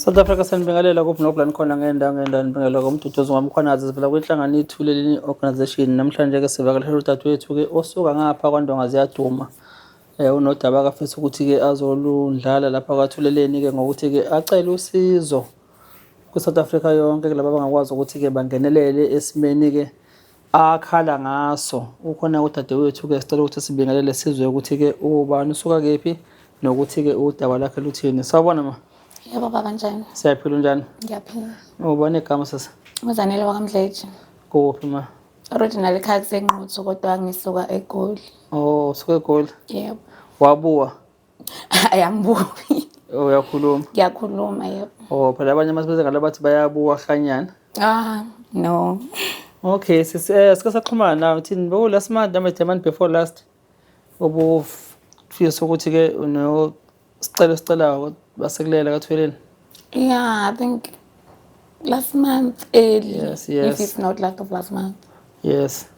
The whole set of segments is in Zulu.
South Africa sanibingelela kuphi nokula nikhona ngendawo ngendawo nibingelela komduduzi ngomkhwanazi sivela kwinhlangano ithuleleni organization namhlanje ke sivakashela udadewethu ke osuka ngapha kwaNdonga ziyaduma unodaba akafisa ukuthi ke azolundlala lapha kwathuleleni ke ngokuthi ke acele usizo kwi-South Africa yonke kulaba abangakwazi ukuthi ke bangenelele esimeni ke akhala ngaso. Ukhona udadewethu-ke sicela ukuthi sibingelele sizwe ukuthi-ke ubani usuka kephi nokuthi-ke udaba lakhe luthini. Sawubona ma. Yebo baba njani? Siyaphila unjani? Ngiyaphila. Ubani igama sisi? UZanele wakamdletshe. Kuphi ma? Original ekhaya kuseNquthu kodwa ngisuka eGoli. Oh, usuka eGoli? Yebo. Wabuwa? Hayi angibuyi. Oh, uyakhuluma? Ngiyakhuluma yebo. Oh, phela abanye masibiza ngalo bathi bayabuwa hlanyana. Ah, no. Okay, sisi sike saxhumana nawe thini beku last month noma the month before last ubufisa ukuthi ke uno sicelo sicelayo basekulela kathweleni. Yeah, I think last month early. Yes. If it's not last of last month. Yes.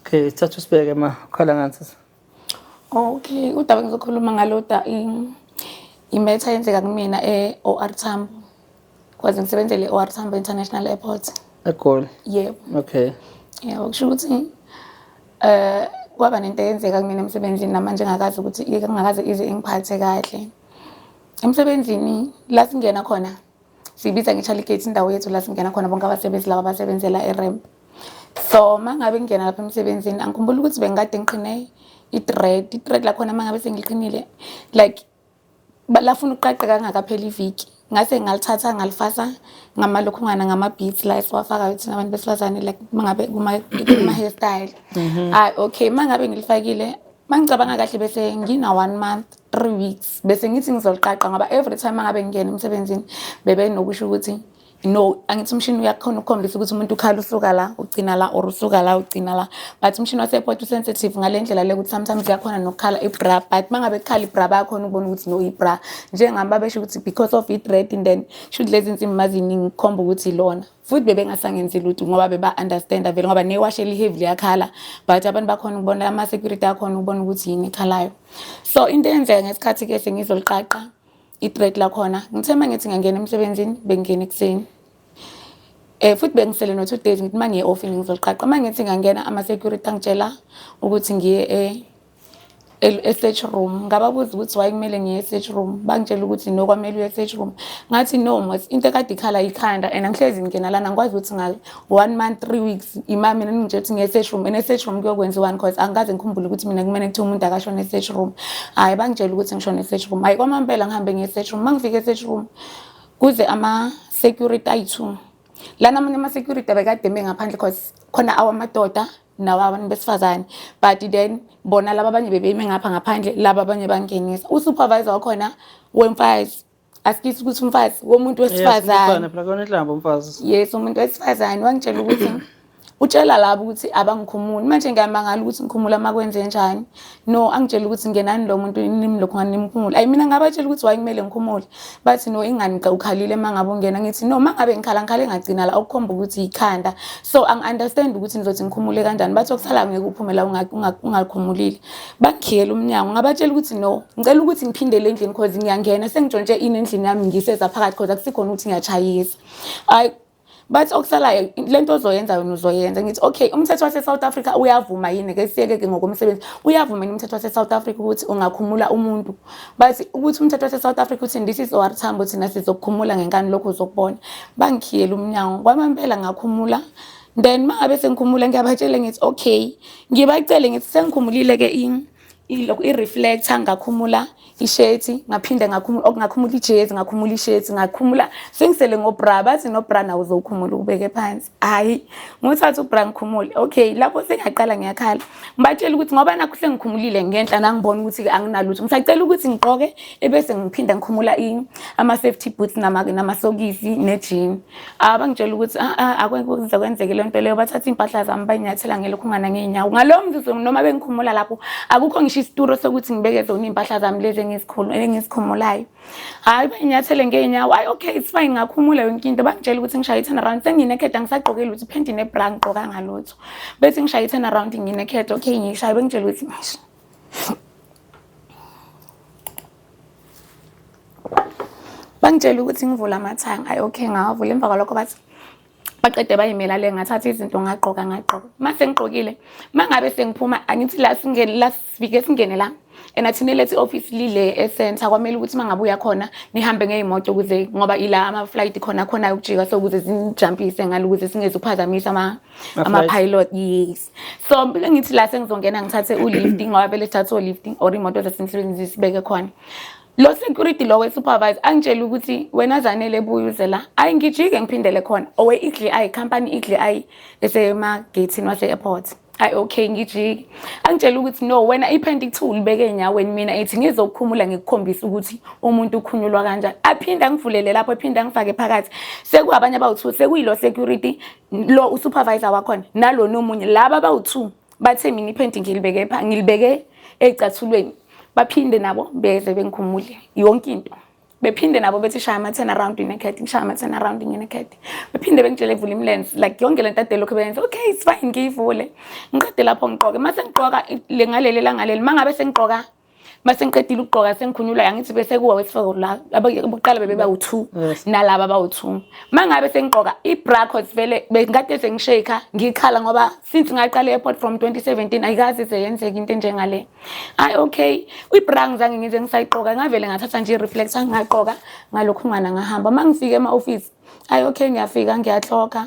Okay, thatha usibeke ma ukhala ngani sisi? Okay, udaba engizokhuluma ngalo da imetha yenzeka kumina e-OR Tambo. Kwaze ngisebenzele e-OR Tambo International Airport. EGoli. Yebo. Okay. Yebo, kusho ukuthi kwaba nento eyenzeka kumina emsebenzini namanje ngakazi ukuthi ngakaze ize ingiphathe kahle. Emsebenzini la singena khona siyibiza nge-Charlie Gate indawo yethu la singena khona bonke abasebenzi laba abasebenzela e-ramp. So mangabe ngingena lapha emsebenzini angikhumbuli ukuthi bengikade ngiqhine i-dread, i-dread lakhona mangabe sengiliqhinile like lafuna ukuqaqeka kangakapheli iviki. Ngase ngalithatha ngalifasa ngamalokhungana ngama-beads la esiwafakayo thina abantu besifazane like mangabe kuma-hairstyle. Hhayi okay, mangabe ngilifakile mangicabanga kahle bese ngina 1 month 3 weeks bese ngithi ngizoliqaqa ngoba every time mangabe ngingena emsebenzini bebenokusho ukuthi no, angithi umshini uyakhona ukukhombisa ukuthi umuntu ukhala usuka la ugcina la or usuka la ugcina la, but umshini wase-airport usensitive ngale ndlela le ukuthi sometimes uyakhona nokukhala ibra, but mangabe kukhala ibra bayakhona ukubona ukuthi no ibra, njengami babesho ukuthi because of i-dread and then shuthi lezi nsimbi maziningi kukhomba ukuthi ilona. Futhi bebengasangenzi lutho ngoba beba-understanda vele ngoba newashi eli-heavy liyakhala, but abantu bakhona ukubona ama-security akhona ukubona ukuthi yini ekhalayo. So into eyenzeka ngesikhathi-ke sengizoliqaqa i-dread lakhona, ngithe uma ngithi ngiyangena emsebenzini bengingena ekuseni. Futhi bengisele no-2 days ngithi uma ngiye ofini ngizoliqaqa. Uma ngithi ngiyangena ama-security angitshela ukuthi ngiye e-search room. Ngababuza ukuthi why kumele ngiye e-search room, bangitshela ukuthi no kwamele uye e-search room. Ngathi no mos, into ekade ikhala ikhanda and angihlezi ngingena lana, angikwazi ukuthi nga 1 month 3 weeks ima mina ningitshela ukuthi ngiye e-search room and e-search room kuyokwenziwani cause angikaze ngikhumbule ukuthi mina kumele kuthiwa umuntu akashone e-search room. Hhayi bangitshela ukuthi ngishone e-search room. Hhayi kwamampela ngihambe ngiye e-search room. Uma ngifika e-search room kuze ama-security ayi-2. Lana amanye ama-security abekade eme ngaphandle cause khona awamadoda nawo abantu besifazane, but then bona laba abanye bebeme ngapha ngaphandle, laba abanye bangenisa. U-supervisor wakhona wemfazi, asikisi ukuthi umfazi womuntu wesifazane. Phela kona inhlamba umfazi. Yes, umuntu wesifazane wangitshela ukuthi utshela labo ukuthi abangikhumuli. Manje ngiyamangala ukuthi ngikhumula uma kwenze njani. No, angitshela ukuthi ngenani lo muntu nimlokhu ngani nimkhumule. Ayi mina ngabatshela ukuthi why kumele ngikhumule. Bathi no ingani ukhalile uma ngabe ungena. Ngithi no uma ngabe ngikhala ngikhale ngagcina la okukhomba ukuthi ikhanda. So angi-understand ukuthi nizothi ngikhumule kanjani. Bathi okusala ngeke uphume la ungakhumulile. Bangikhiyela umnyango ngabatshela ukuthi no, ngicela ukuthi ngiphindele endlini cause ngiyangena sengitshontshe ini endlini yami ngiseza phakathi cause akusikhona ukuthi ngiyachayisa. Hayi bathi okusalayo lento ozoyenza wena uzoyenza. Ngithi okay, umthetho wase-South Africa uyavuma yini ke siyeke ke ngokomsebenzi, uyavuma yini umthetho wase-South Africa ukuthi ungakhumula umuntu? Bathi ukuthi umthetho wase-South Africa uthini, this is OR Tambo, thina sizokukhumula ngenkani lokho uzokubona. Bangikhiyela umnyango kwamampela ngakhumula. Then mangabe sengikhumula ngiyabatshela ngithi okay, ngibacele ngithi sengikhumulile ke i-reflector, ngakhumula ishethi, ngaphinde ngakhumula ngakhumula ijezi, ngakhumula ishethi, ngakhumula sengisele ngobra. Bathi no bra nawo uzokhumula ubeke phansi. Hayi nguthatha ubra ngikhumule. Okay, lapho sengiyaqala ngiyakhala. Ngibatshela ukuthi ngoba nakho sengikhumulile ngenhla nangibona ukuthi anginalutho, ngisacela ukuthi ngigqoke ebese ngiphinda ngikhumula ama-safety boots namasokisi ne-jean. Bangitshela ukuthi akwenze kwenzeke le nto leyo. Bathatha iy'mpahla zami bayinyathela ngelokhungana ngey'nyawo. Ngalowo mzuzu noma bengikhumula lapho akukho ngisho isitulo sokuthi ngibeke zona iy'mpahla zami lezi engizikhumulayo. Hhayi bayinyathele ngey'nyawo. Hhayi okay it's fine, ngakhumula yonke into. Bangitshela ukuthi ngishaye i-turn around sengineked, angisagqoke lutho, iphenti nebra angigqokanga lutho. Bethi ngishaye i-turn around ngineked, okay ngiyishaye. Bengitshela ukuthi Bangitshela ukuthi ngivule amathanga. Ayi okay, ngawavula. Emva kwalokho bathi baqede bayimela le, ngathatha izinto ngagqoka ngagqoka. Mase ngigqokile, mangabe sengiphuma angithi la singene la sifike singene la. And athina lethi office lile e-center, kwamele ukuthi mangabe uya khona nihambe ngey'moto ukuze ngoba ila ama-flight khona khona ukujika, so ukuze zinijampise ngalo ukuze singezuphazamisa ama-pilot. Yes, so ngithi la sengizongena ngithathe u-lift ngoba vele sithathe o-lift or imoto zasemsebenzini sibeke khona. Lo security lo we-supervisor angitshela ukuthi wena Zanele buya uze la. Ayi ngijike ngiphindele khona owe Eagle Eye company, Eagle Eye esemageyithini wase-airport. Ayi okay, ngijike, angitshela ukuthi no wena iphenti kuthiwa ulibeke enyaweni, mina ithi ngizokukhumula ngikukhombisa ukuthi umuntu ukhunyulwa kanjani. Aphinde angivulele lapho, aphinde angifake phakathi. Sekuwabanye abawu-two, sekuyilo security lo usupervisor wakhona nalo nomunye, laba abawu-two bathe mina iphenti ngilibeke ngilibeke ey'cathulweni. Baphinde nabo beze bengikhumule yonke into, bephinde nabo bethi shaya ama-turn around naked, ngishaya ama-turn around naked. Bephinde bengitshele vula imilenze, like yonke lento ade lokhu beyenza. Okay, it's fine, ngiyivule, ngiqede lapho ngiqoke. Mase ngiqoka le ngaleli langaleli, mangabe sengiqoka, mase ngiqedile ukugqoka sengikhunyulwa, angithi bese kuwa wesifako la abokuqala bebe bawu-two nalaba bawu-two. Mangabe sengigqoka i-bra, cause vele bengikade sengishake ngikhala ngoba since ngaqala e-airport from 2017 ayikaze ize yenzeke into enjengale. Hayi okay, i-bra ngizange ngize ngisayigqoka, ngavele ngathatha nje i-reflector ngagqoka ngalokhu ngana ngahamba. Uma ngifika ema-office, hayi okay, ngiyafika ngiyahloka.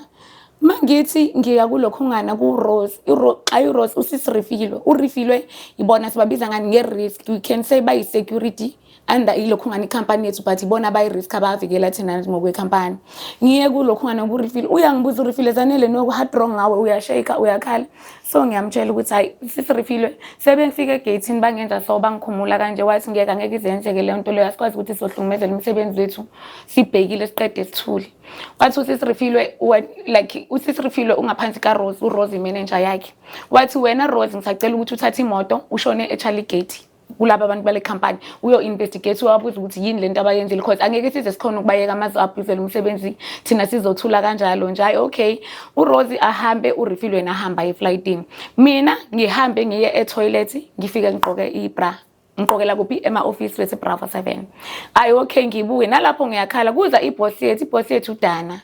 Mangithi ngiya kulokhu ngana ku-Rose, xa uRose usisi Refilwe, uRefilwe ibona sibabiza ngani nge-risk, we can say bayi-security under ilokhu ngani ikhampani yethu, but ibona bayi-risk abavikela thina ngokwekhampani. Ngiye kulokhu ngana kuRefilwe, uyangibuza uRefilwe, "Zanele, no hard wrong ngawe, uyashake, uyakhala." So ngiyamtshela ukuthi hayi sisi Refilwe, sebengifika egeyithini bangenza so, bangikhumula kanje. Wathi ngeke, angeke izenzeke leyo nto leyo, asikwazi ukuthi sizohlukumezela umsebenzi wethu sibhekile siqede sithule. Wathi usisi Refilwe, like usisi Refilwe ungaphansi kaRose, uRose imanager yakhe. Wathi wena Rose, ngisacela ukuthi uthathe imoto ushone eCharlie Gate kulaba abantu bale company, uyo-investigate, uyabuza ukuthi yini lento abayenzile, because angeke size sikhona ukubayeka amazo-abusele umsebenzi, thina sizothula kanjalo nje. Hayi okay, uRose ahambe, uRefilwe yena ahamba eflightini, mina ngihambe ngiye etoilet, ngifike ngigqoke ibra. Ngiqokela kuphi? Ema-office wethu Bravo 7. Ayi okay, ngibuye nalapho ngiyakhala. Kuza iboss yethu, iboss yethu uDana,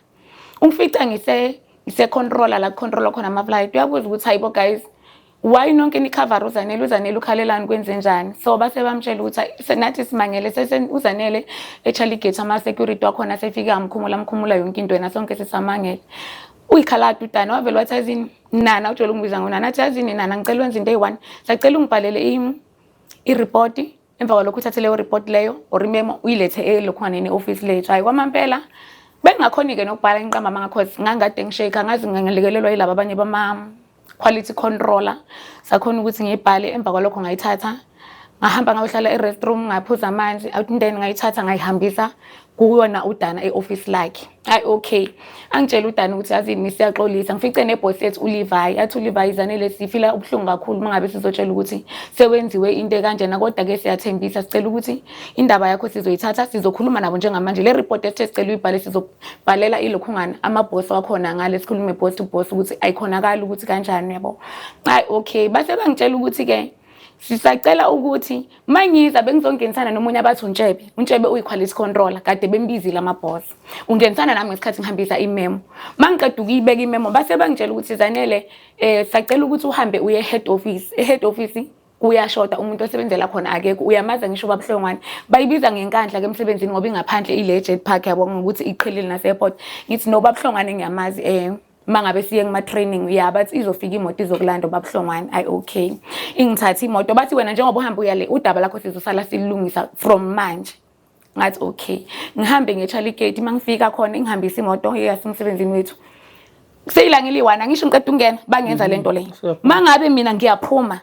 ungifica ngise controller la controller khona ama-flight. Uyabuza ukuthi hayibo guys, why nonke nicover uZanele? UZanele ukhalelani? Kwenze njani? So base bamtshela ukuthi nathi simangele uZanele eCharlie Gate, ama-security wakhona sefike amkhumula amkhumula yonke into, wena sonke sisamangele uyikhaladi. UDana wavele wathi yazini nana, ujwayele ukungibiza ngonana, athi yazini nana, ngicela wenze into eyi-one, sacela ungibhalele i-report, emva kwalokho uthathe leyo report leyo or imemo uyilethe elokhwaneni e-office lethu. Hayi kwamampela bengingakhoni-ke nokubhala, ngiqamba amanga, cause ngangikade ngishake, angazi ngilekelelwa yilaba abanye bama-quality controller, sakhona ukuthi ngiyibhale. Emva kwalokho ngayithatha ngahamba ngayohlala e-restroom, ngaphuza amanzi, and then ngayithatha ngayihambisa kuyona uDana e-office lakhe. Hayi okay, angitshela uDana ukuthi yazini siyaxolisa. Ngifice neboss yethu uLevi, athi uLevi, "Zanele, sifila ubuhlungu kakhulu uma ngabe sizotshela ukuthi sewenziwe into ekanjena, kodwa-ke siyathembisa, sicela ukuthi indaba yakho sizoyithatha, sizokhuluma nabo njengamanje. Le report esithe sicela uyibhale, sizobhalela ilokhungana amabhosi wakhona ngale, sikhulume boss to boss ukuthi ayikhonakali ukuthi kanjani, uyabo." Hayi okay, base bangitshela ukuthi-ke sisacela ukuthi mangiza bengizongenisana nomunye abathi uNtshebe, uNtshebe uyi-quality controller, kade bembizile amabhosi, ungenisana nami ngesikhathi ngihambisa imemo. Mangiqeda ukuyibeka imemo, base bangitshela ukuthi Zanele, sacela ukuthi uhambe uye head office, e-head office kuyashoda umuntu osebenzela khona, akekho. Uyamaza ngisho babuhlongwane, bayibiza ngenkandla ke emsebenzini ngoba ingaphandle ile jet park, yabo, ngokuthi iqhelile nase-airport. Ngithi no babuhlongwane ngiyamazi, mangabe siye kuma-training ya, bathi izofika imoto izokulanda ubabuhlongwane. Ayi okay, ingithathe imoto, bathi wena njengoba uhamba uya le, udaba lakho sizosala silungisa from manje. Ngathi okay, ngihambe nge-Charlie Gate. Uma ngifika khona ingihambise imoto yasemsebenzini wethu, kuseyilanga eliyi-one, angisho ngiqeda ukungena bangenza lento leyo. Mangabe mina ngiyaphuma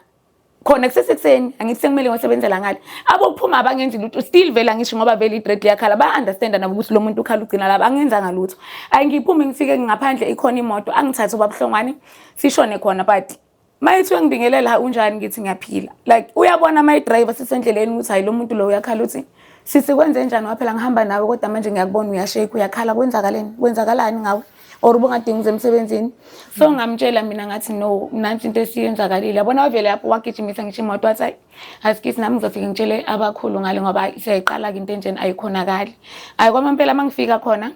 khona kusesekuseni, angithi sekumele ngiyosebenzela ngale, abokuphuma abangenzi lutho still vele, angisho ngoba vele i-dread liyakhala, ba-understanda nabo ukuthi lo muntu ukhala ugcina laba, angenzanga lutho. Ayi ngiphume ngifike ngaphandle, ikhona imoto, angithathe ubabuhlongwane sishone khona. But mayithi uyangibingelela, "Unjani?" Ngithi ngiyaphila. Like uyabona ama-driver sisendleleni ukuthi hayi lo muntu lo uyakhala, uthi sisi kwenze njani? Waphela ngihamba nawe kodwa manje ngiyakubona uyashake, uyakhala, kwenzakaleni? Kwenzakalani ngawe? Or ubungadingi uze emsebenzini? So ngamtshela mina ngathi, no, nansi into esiyenzakalile, yabona. Wavele lapho wagijimisa ngisho imoto, wathi, hayi, asikisi, nami ngizofike ngitshele abakhulu ngale, ngoba siyayiqala-ke into enjeni, ayikhonakali. Hayi, kwamampela uma ngifika khona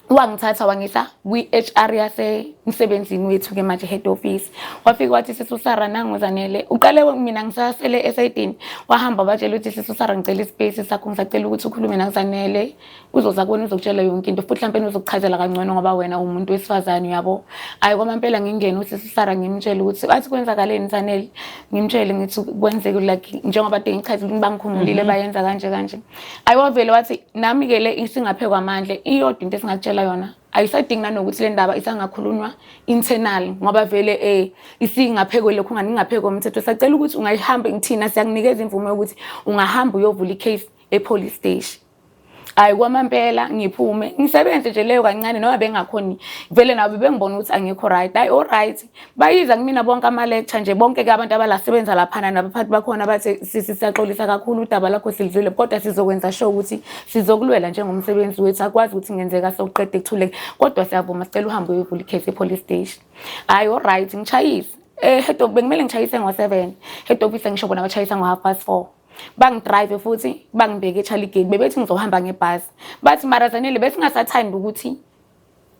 wangithatha wangisa kwi-HR yasemsebenzini wethu-ke manje, head office. Wafika wathi, sisi uSara, nanguzanele uqale, mina ngisasele esayidini. Wahamba wabatshela ukuthi, sisi uSara, ngicela ispace sakho, ngisacela ukuthi ukhulume nakuzanele, uzoza kubona, uzokutshela yonke into, futhi mhlawumpe uzokuchazela kangcono ngoba wena umuntu wesifazane, uyabo. Hayi, kwamampela ngingene usisi Sara, ngimtshele ukuthi, athi, kwenzakaleni Zanele? Ngimtshele ngithi kwenzeke like njengoba kade ngichazile ukuthi bangikhumulile, bayenza kanje kanje. Ayi, wavele wathi, nami-ke le isingaphe kwamandla, iyodwa into esingakutshela yona, ayisadingi nanokuthi le ndaba isangakhulunywa internal, ngoba vele isingaphekwe lokhu ngani ingaphe komthetho. Sacela ukuthi ungayihamba, thina siyakunikeza imvume yokuthi ungahamba uyovula icase e-police station. Hayi, kwamampela ngiphume ngisebenze nje leyo kancane, noma bengakhoni vele nabo bengibona ukuthi angikho right. Hayi, all right, bayiza kumina bonke ama-lecture nje, bonke-ke abantu abalasebenza laphana nabaphathi bakhona, bathi, sisi, siyaxolisa kakhulu, udaba lakho silizwile, kodwa sizokwenza sure ukuthi sizokulwela njengomsebenzi wethu. Akwazi ukuthi kungenzeka sokuqeda ekuthuleke, kodwa siyavuma, sicela uhambe uyovula icase e-police station. Hhayi, all right, ngishayise head of, bekumele ngishayise ngo-7 head office, ngisho bona bashayisa ngo-4:30. Bangidrive futhi bangibeke e-Charlie Gate. Bebethi ngizohamba ngebhasi, bathi, mara Zanele, besingasathandi ukuthi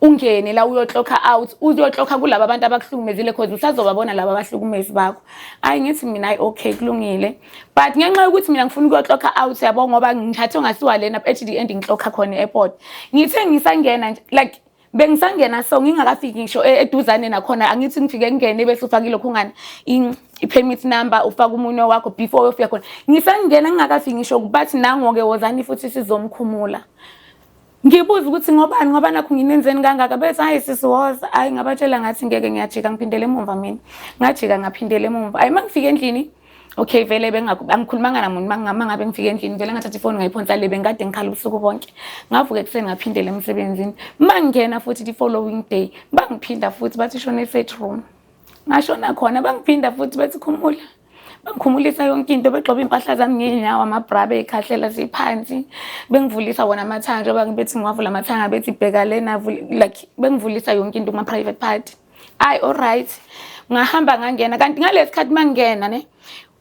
ungene la uyoklokha out, uyoklokha kulaba abantu abakuhlukumezile, cause usazobabona laba abahlukumezi bakho. Hayi, ngithi mina, hayi, okay, kulungile, but ngenxa yokuthi mina ngifuna ukuyoklokha out, yabo, ngoba ngithathe ngasiwa lena, at the end ngiklokha khona e-airport. Ngithe ngisangena nje, like bengisangena so ngingakafiki ngisho eduzane nakhona, angithi ngifike ngingene bese ufake lokhu ngani i-permit number, ufake umunwe wakho before uyofika khona. Ngisangena ngingakafiki ngisho, bathi, nango-ke, wozani futhi sizomkhumula. Ngibuza ukuthi ngobani, ngoba nakho nginenzeni kangaka? Bethi, hayi sisi, woza. Hayi, ngabatshela ngathi ngeke, ngiyajika, ngiphindele emumva mina. Ngajika ngaphindela emumva. Hayi, uma ngifika endlini, okay, vele angikhulumanga namuntu. Uma ngabe ngifike endlini, vele ngathatha ifoni ngayiphonsa le, bengikade ngikhala ubusuku bonke. Ngavuka ekuseni ngaphindela emsebenzini. Uma ngingena futhi the following day, bangiphinda futhi bathi, shona e-set room. Ngashona khona, bangiphinda futhi bathi, khumula. Bangikhumulisa yonke into, begxoba iy'mpahla zami ngey'nyawo, amabra bey'khahlela ziphansi, bengivulisa wona amathanga, njengoba bethi ngiwavula amathanga, bethi bheka lena, like bengivulisa yonke into kuma-private part. Ayi, alright, ngahamba ngangena, kanti ngalesi khathi mangingena ne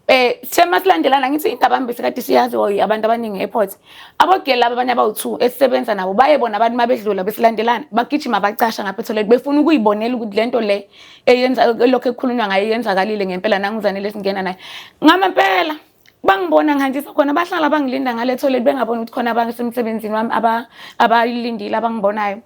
sithe masilandelana, ngithi indaba yami besikade siyazi abantu abaningi e-airport. Abogeli laba abanye abawu-2 esisebenza nabo baye bona abantu mabedlula besilandelana, bagijima bacasha ngapha ethoyilethi, befuna ukuyibonela ukuthi lento le eyenza lokho ekukhulunywa ngayo yenzakalile ngempela. Nanguzanele singena naye ngamampela, bangibona ngihanjiswa khona, bahlala bangilinda ngale toilet, bengaboni ukuthi khona abasemsebenzini wami abalindile abangibonayo.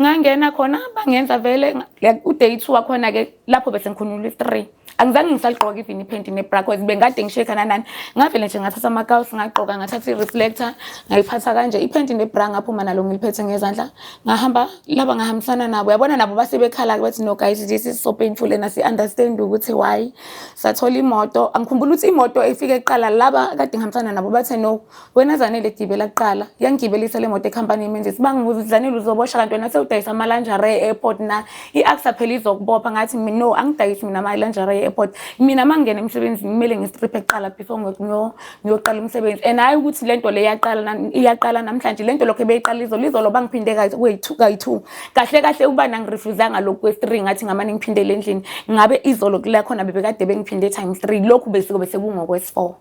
Ngangena khona, bangenza vele like u-day 2 wakhona-ke lapho bese ngikhunula i-3. Angizange ngisaligqoka even iphenti nebra, cause bengikade ngishekha nanani. Ngavele nje ngathatha amakawusi ngagqoka, ngathatha i-reflector ngayiphatha kanje, iphenti nebra ngaphuma nalo ngiliphethe ngezandla, ngahamba laba ngahambisana nabo, yabona. Nabo base bekhala-ke, bathi, no guys, this is so painful and asi-understand ukuthi why. Sathola imoto, angikhumbula ukuthi imoto efike kuqala, laba kade ngihambisana nabo bathe, no, wena Zanele gibela kuqala. Yangigibelisa le moto ekhampani yemenzisi. Bangibuza ukuthi, Zanele, uzobosha kanti wena sewudayisa ama-lingerie e-airport na? I-ACSA phela izokubopha. Ngathi mina, no, angidayisi mina ama-lingerie e-airport. Mina uma ngingena emsebenzini kumele ngistriphe kuqala before ngiyoqala umsebenzi. And hhayi ukuthi le nto le iyaqala, iyaqala namhlanje le nto, lokho ebeyiqala izolo izolo, bangiphinde kayi-two. Kahle kahle ukuba nangirefusanga lokhu kwesi-three, ngathi ngamane ngiphindele endlini, ngabe izolo kula khona bebekade bengiphinde times three, lokhu besiko bese kungokwesi-four.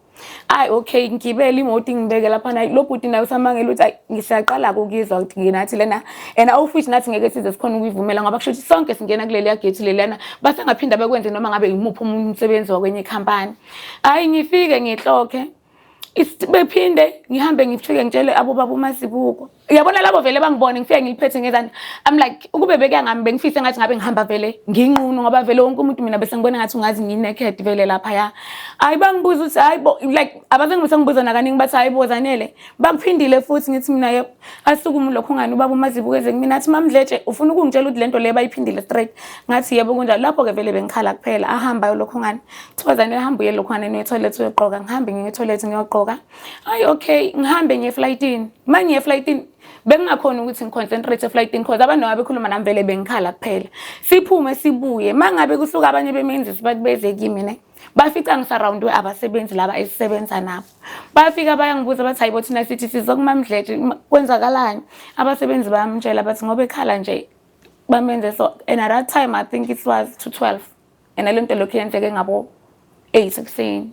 Ayi, okay, ngigibele imoto, ingibeke laphana. Lo bhuti naye usamangela ukuthi ayi, ngisiyaqala ukuyizwa ukuthi nginathi lena and awufishi nathi ngeke size sikhona ukuyivumela, ngoba kusho ukuthi sonke singena kuleliya gate leliyana, basengaphinda bekwenze noma ngabe imuphi umsebenzi wakwenye ikhampani. Hayi, ngifike ngihlokhe, bephinde ngihambe ngifike ngitshele abo baba uMazibuko, uyabona, labo vele bangibone ngifike ngiliphethe ngezandla. I'm like, ukube bekuya ngami bengifise ngathi ngabe ngihamba vele nginqunu, ngoba vele wonke umuntu mina bese ngibona ngathi ungazi ngi-naked vele laphaya. Hayi, bangibuza ukuthi, hayi bo, like abazange bese ngibuza nakaningi, bathi, hayi bo Zanele, bakuphindile futhi. Ngithi mina, yebo. Asukume lokho ngani ubaba uMazibuko eze kumina, athi, mamdletshe, ufuna ukungitshela ukuthi lento le bayiphindile straight? Ngathi, yebo, kunjalo. Lapho-ke vele bengikhala kuphela. Ahamba lokho ngani, kuthiwa, Zanele, hamba uye lokho ngani etoilet uyogqoka. Ngihambe ngiye etoilet ngiyogqoka. Hayi, okay, ngihambe ngiye eflightini. Uma ngiye eflightini bengingakhoni ukuthi ngiconcentrate eflightini, cause abantu noma bekhuluma nami vele bengikhala kuphela. Siphume sibuye, uma ngabe kusuka abanye bemenzisi bathi beze kimi ne, bafica ngisurroundwe abasebenzi laba esisebenza nabo. Bafika bayangibuza bathi, hayibo, thina sithi sizokumamdletshe, kwenzakalani? Abasebenzi bayamtshela, bathi ngoba ekhala nje. Bamenze so, and at that time I think it was to 12, and le nto lokhu yenzeke ngabo 8 ekuseni,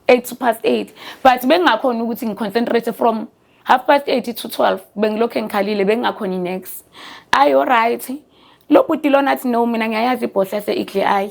8 to past 8, but bengingakhona ukuthi ngiconcentrate from half past 8 to 12. Bengilokhu ngikhalile, bengingakhoni next. Ayi, alright, lo bhuti lona athi, "No, mina ngiyayazi iboss yase-Eagle Eye."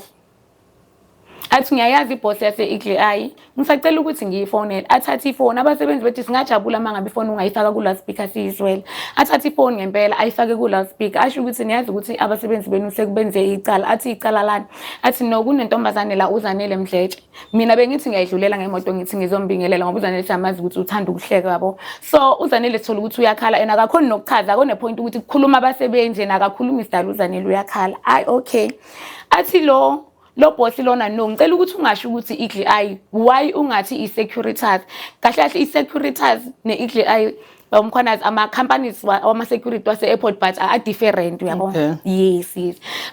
Athi, "Ngiyayazi iboss yase-Eagle Eye, ngisacela ukuthi ngiyifonele." Athathe ifoni. Abasebenzi bethi, "Singajabula uma ngabe ifoni ungayifaka ku-loudspeaker siyizwele." Athathe ifoni ngempela, ayifake ku-loudspeaker, asho ukuthi, "Niyazi ukuthi abasebenzi benu sekubenze icala." Athi, "Icala lani?" Athi, "No, kunentombazane la, uZanele Mdletshe. Mina bengithi ngiyayidlulela ngemoto, ngithi ngizombingelela, ngoba uZanele siyamazi ukuthi uthanda ukuhleka, yabo. So uZanele sithola ukuthi uyakhala and akakhoni nokuchaza, akone-point ukuthi kukhuluma abasebenzi, yena akakhulumi isidala, uZanele uyakhala." Ayi, okay. Athi lo boss lona, "No, ngicela ukuthi ungasho ukuthi Eagle Eye. Why ungathi i-Securitas?" Kahle kahle i-Securitas ne-Eagle Eye, uMkhwanazi, ama-companies wama-security wase-airport, but a-different, uyabo. Yes.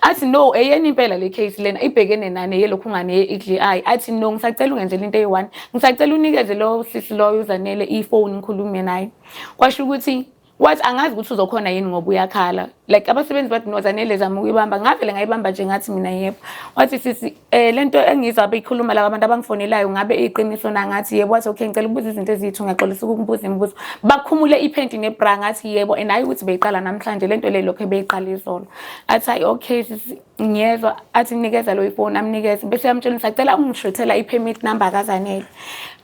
Athi, "No, eyeni impela le case lena ibhekene nani, yelokhu ungane ye-Eagle Eye." Athi, "No, ngisacela ungenzele into eyi-one, ngisacela unikeze lo sisi loyo uZanele ifoni, ngikhulume naye." Kwasho ukuthi wathi angazi ukuthi uzokhona yini ngoba uyakhala. Like, abasebenzi bathi, "No, Zanele, zama ukuyibamba." Ngavele ngayibamba nje, ngathi mina, "Yebo." Wathi, "Sisi, lento engizwa beyikhuluma laba abantu abangifonelayo, ngabe iqiniso na?" Ngathi, "Yebo." Wathi, "Okay, ngicela ukubuza izinto ezithu, ngiyaxolisa ukukubuza imibuzo. Bakhumule iphenti nebra?" Ngathi, "Yebo, and hayi ukuthi beyiqala namhlanje lento le, lokho beyiqala izolo." Athi, "Hayi, okay sisi, ngiyezwa." Athi, "Nikeza lo ifoni." Amnikeze, bese yamtshela, "Ngisacela ungishutela i-permit number kaZanele."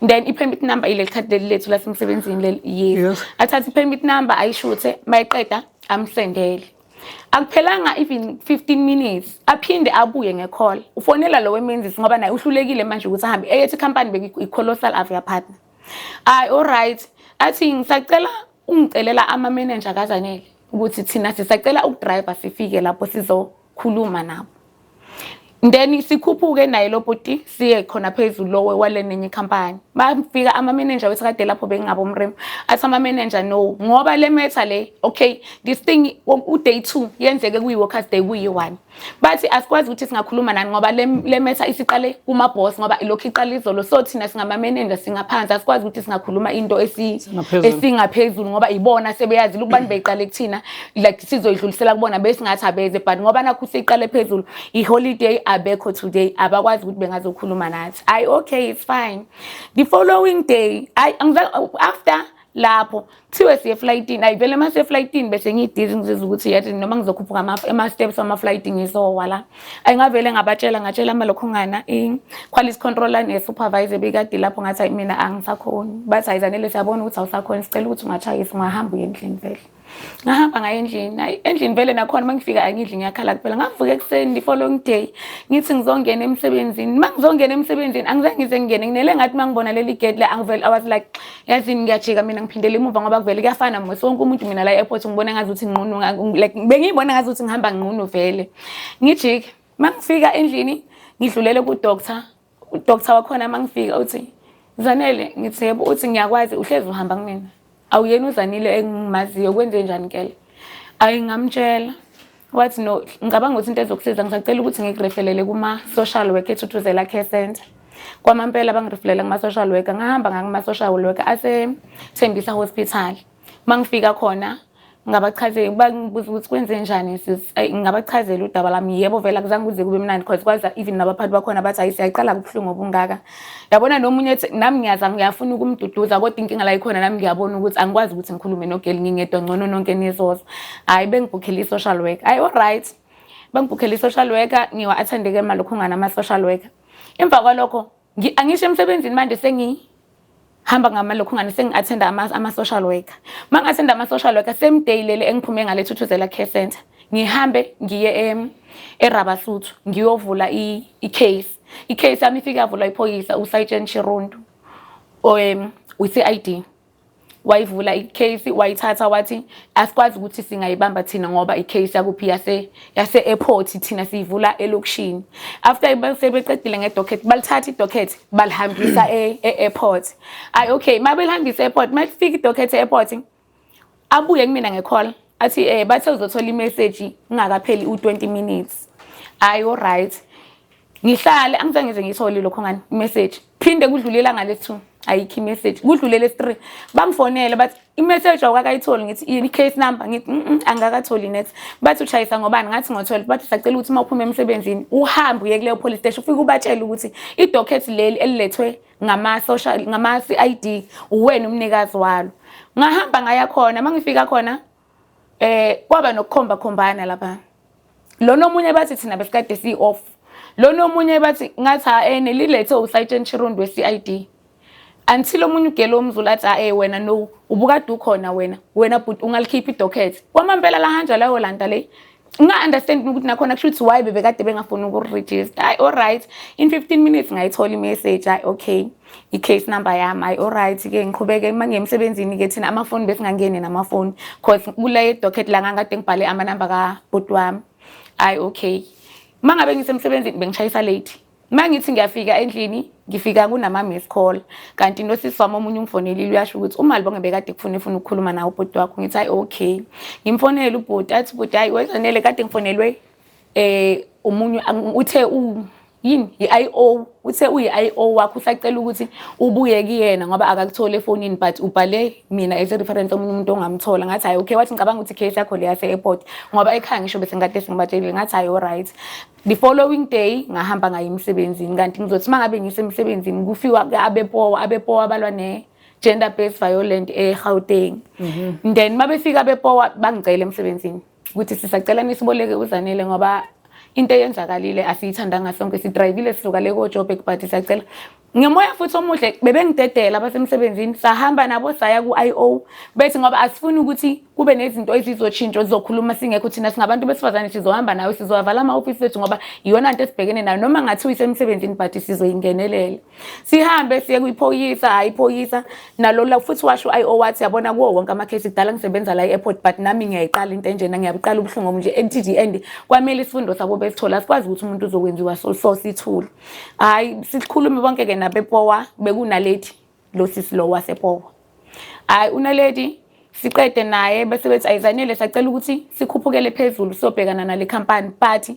Then i-permit number ileli khadi leli lethu lasemsebenzini leli, yes. Athathe i-permit number, ayishuthe, mayiqeda amsendele. Akuphelanga even 15 minutes, aphinde abuye ngecall, ufonela lo wemenzisi ngoba naye uhlulekile manje ukuthi ahambe. Eyethi company beki i-Colossal Avia Partner. Hayi, alright. Athi, "Ngisacela ungicelela ama-manager kaZanele ukuthi thina sisacela ukudrive sifike lapho sizokhuluma nabo." Then sikhuphuke naye lo bhuti, siye khona phezulu lo wale nenye ikhampani. Bafika ama-manager wethu kade lapho, bengingabo umrem. Athi ama-manager, "No, ngoba le matter le, okay, this thing u-day 2 yenzeke kuyi-workers day kuyi-1." Bathi, "Asikwazi ukuthi singakhuluma nani ngoba le matter isiqale kuma-boss, ngoba ilokhu iqala izolo. So thina singama-manager, singaphansi, asikwazi ukuthi singakhuluma into Singaphezulu. esingaphezulu, ngoba ibona sebeyazi ukubani beyiqale kuthina, like sizoyidlulisela kubona, besingathi abeze, but ngoba nakhu siyiqale phezulu, i-holiday, abekho today, abakwazi ukuthi bengazokhuluma nathi." Ayi, okay, it's fine. The following day, ayi, after lapho kuthiwe siye eflightini. Ayi vele, mase eflightini bese ngiyidizzy, ngizizwa ukuthi yathi noma ngizokhuphuka ama-steps wama-flight ngizowa la. Ayi, ngavele ngabatshela, ngatshela amalokhungana i-quality controller ne-supervisor bekade lapho, ngathi, "Hayi, mina angisakhoni." Bathi, "Hayi Zanele, siyabona ukuthi awusakhoni, sicela ukuthi ungatshayisa, ungahamba uye endlini." Vele ngahamba ngaye endlini. Hayi, endlini vele nakhona uma ngifika angidli, ngiyakhala kuphela. Ngavuka ekuseni the following day, ngithi ngizongena emsebenzini. Uma ngizongena emsebenzini, angizange ngize ngingene, nginele ngathi uma ngibona leli gate le, angivele, I was like, yazini, ngiyajika mina, ngiphindele emuva, ngoba kuvele kuyafana mos wonke umuntu. Mina la e-airport ngibona ngazuthi nginqunu, like bengiyibona ngazuthi ngihamba nginqunu. Vele ngijike. Uma ngifika endlini, ngidlulele ku-doctor. Udoctor wakhona, uma ngifika uthi, "Zanele." Ngithi, "Yebo." Uthi, "Ngiyakwazi, uhlezi uhamba kumina, awuyena uZanile engimaziyo, kwenze njani kele?" Ayi, ngamtshela. Wathi, "No, ngicabanga ukuthi into ezokusiza, ngisacela ukuthi ngikureferele kuma-social worker eThuthuzela Care Center." Kwamampela bangireferela kuma-social worker. Ngahamba ngakuma-social worker aseThembisa Hospital. Uma ngifika khona ngabachazela, bangibuza ukuthi kwenze njani sis. Ayi, ngabachazela udaba lami. Yebo, vele akuzange kuze kube mnandi, because kwaza even nabaphathi bakhona bathi, "Hayi, siyaqala kubuhlungu obungaka, yabona." Nomunye ethi, nami ngiyazama, ngiyafuna ukumduduza, kodwa inkinga la ikhona, nami ngiyabona ukuthi angikwazi ukuthi ngikhulume nogeli ngingedwa, ngcono nonke nizoza. Hhayi, bengibhukhele i-social worker. Hhayi, alright, bangibhukhele i-social worker, ngiwa-attende-ke malokhungana ama-social worker. Emva kwalokho angisho emsebenzini manje, sengihamba ngamalokhungane, sengi-attenda ama-social worker. Uma ngi-attenda ama-social worker, same day leli engiphume ngale Thuthuzela Care Center, ngihambe ngiye eRabasuthu, ngiyovula i-case. I-case yami ifike yavulwa iphoyisa, uSergeant Chirundu we-CID. Wayivula i-case, wayithatha, wathi asikwazi ukuthi singayibamba thina ngoba i-case yakuphi, yase airport, thina siyivula elokishini. After sebeqedile ngedocket, balithatha idocket, balihambisa e-airport. Ayi, okay, mabelihambisa e-airport, mayifika idocket e-airport, abuye kumina ngecall, athi bathe uzothola imessage kungakapheli u20 minutes. Ayi, alright, ngihlale, angizange ngize ngiyithole lokho ngani imessage. Phinde kudlule ilanga lesi-2, Ayikho i-message. Kudlulele 3, bangifonele bathi i-message awukakayitholi. Ngithi i-case number? Ngithi angikakatholi next. Bathi ushayisa ngobani? Ngathi ngo-12. Bathi sacela ukuthi uma uphuma emsebenzini uhambe uye kuleyo police station, ufike ubatshele ukuthi i-docket leli elilethwe ngama-social, ngama-CID, uwena umnikazi walo. Ngahamba ngaya khona. Uma ngifika khona, kwaba nokukhomba khombana lapha. Lona omunye bathi thina besikade si-off, lona omunye bathi, ngathi ha ene lilethe uSergeant Chirundi we-CID, until omunye ugele womZulu athi, "Ha wena, no, ubukade ukhona wena, wena but ungalikhipha i-docket." Kwamampela lahanjwa layolanda le. Nga-understand ukuthi nakhona kusho ukuthi why bebekade bengafuni uku-register. Hayi, alright, in 15 minutes ngayithola i-message. Hayi, okay, i-case number yami. Hayi, alright-ke, ngiqhubeke. Uma ngiye emsebenzini-ke, thina amafoni besingangeni namafoni, cause kule docket la ngangikade ngibhale amanamba kabhuti wami. Hayi, okay, uma ngabe ngisemsebenzini bengishayisa late. Uma ngithi ngiyafika endlini, ngifika kunama-miss call, kanti nosisi wami omunye ungifonelile, uyasho ukuthi uMalibonge bekade kufuna, efuna ukukhuluma nawe ubhuti wakho. Ngithi hayi, okay. Ngimfonele ubhuti, athi ubhuti, "Hayi wezanele, kade ngifonelwe omunye, uthe u yini i-IO, uthe uyi-IO wakho, usacela ukuthi ubuye kuyena ngoba akakutholi efonini, but ubhale mina as a reference, omunye umuntu ongamthola." Ngathi hayi, okay. Wathi, "Ngicabanga ukuthi case yakho le yase-airport, ngoba ekhaya ngisho bese ngikade sengibatshelile." Ngathi hayi, alright. The following day ngahamba ngaye emsebenzini, kanti ngizothi uma ngabe ngisemsebenzini kufiwa abePOWA, abePOWA balwa ne-gender based violence e-Gauteng. Then mabefika abePOWA bangicela emsebenzini ukuthi sisacela nisiboleke uZanele, ngoba into eyenzakalile asiyithandanga sonke, sidrayivile sisuka le ko-Joburg, but siyacela ngemoya futhi omuhle. Bebengidedela abasemsebenzini, sahamba nabo saya ku-IO, bethi ngoba asifuni ukuthi kube nezinto ezizotshintsha zizokhuluma singekho thina, singabantu besifazane, sizohamba nawe, sizowavala ama-ofisi ethu, ngoba iyona nto esibhekene nayo, noma ngathiwa isemsebenzini, but sizoyingenelela. Sihambe siye kwiphoyisa. Hhayi, iphoyisa nalo la futhi washo u-IO, wathi, "Yabona, kuwo wonke amakhesi kudala ngisebenza la e-airport, but nami ngiyayiqala into enjena, ngiyabuqala ubuhlungu obunje. At the end kwamele isifundo sabo besithola, asikwazi ukuthi umuntu uzokwenziwa so, so sithule." Hhayi, sikhulume bonke-ke nabePOWA, bekunaledi lo sisi lo wasePOWA. Hhayi, unaledi siqede naye, bese bethi, "Ayizanele, sacela ukuthi sikhuphukele phezulu siyobhekana nale khampani, but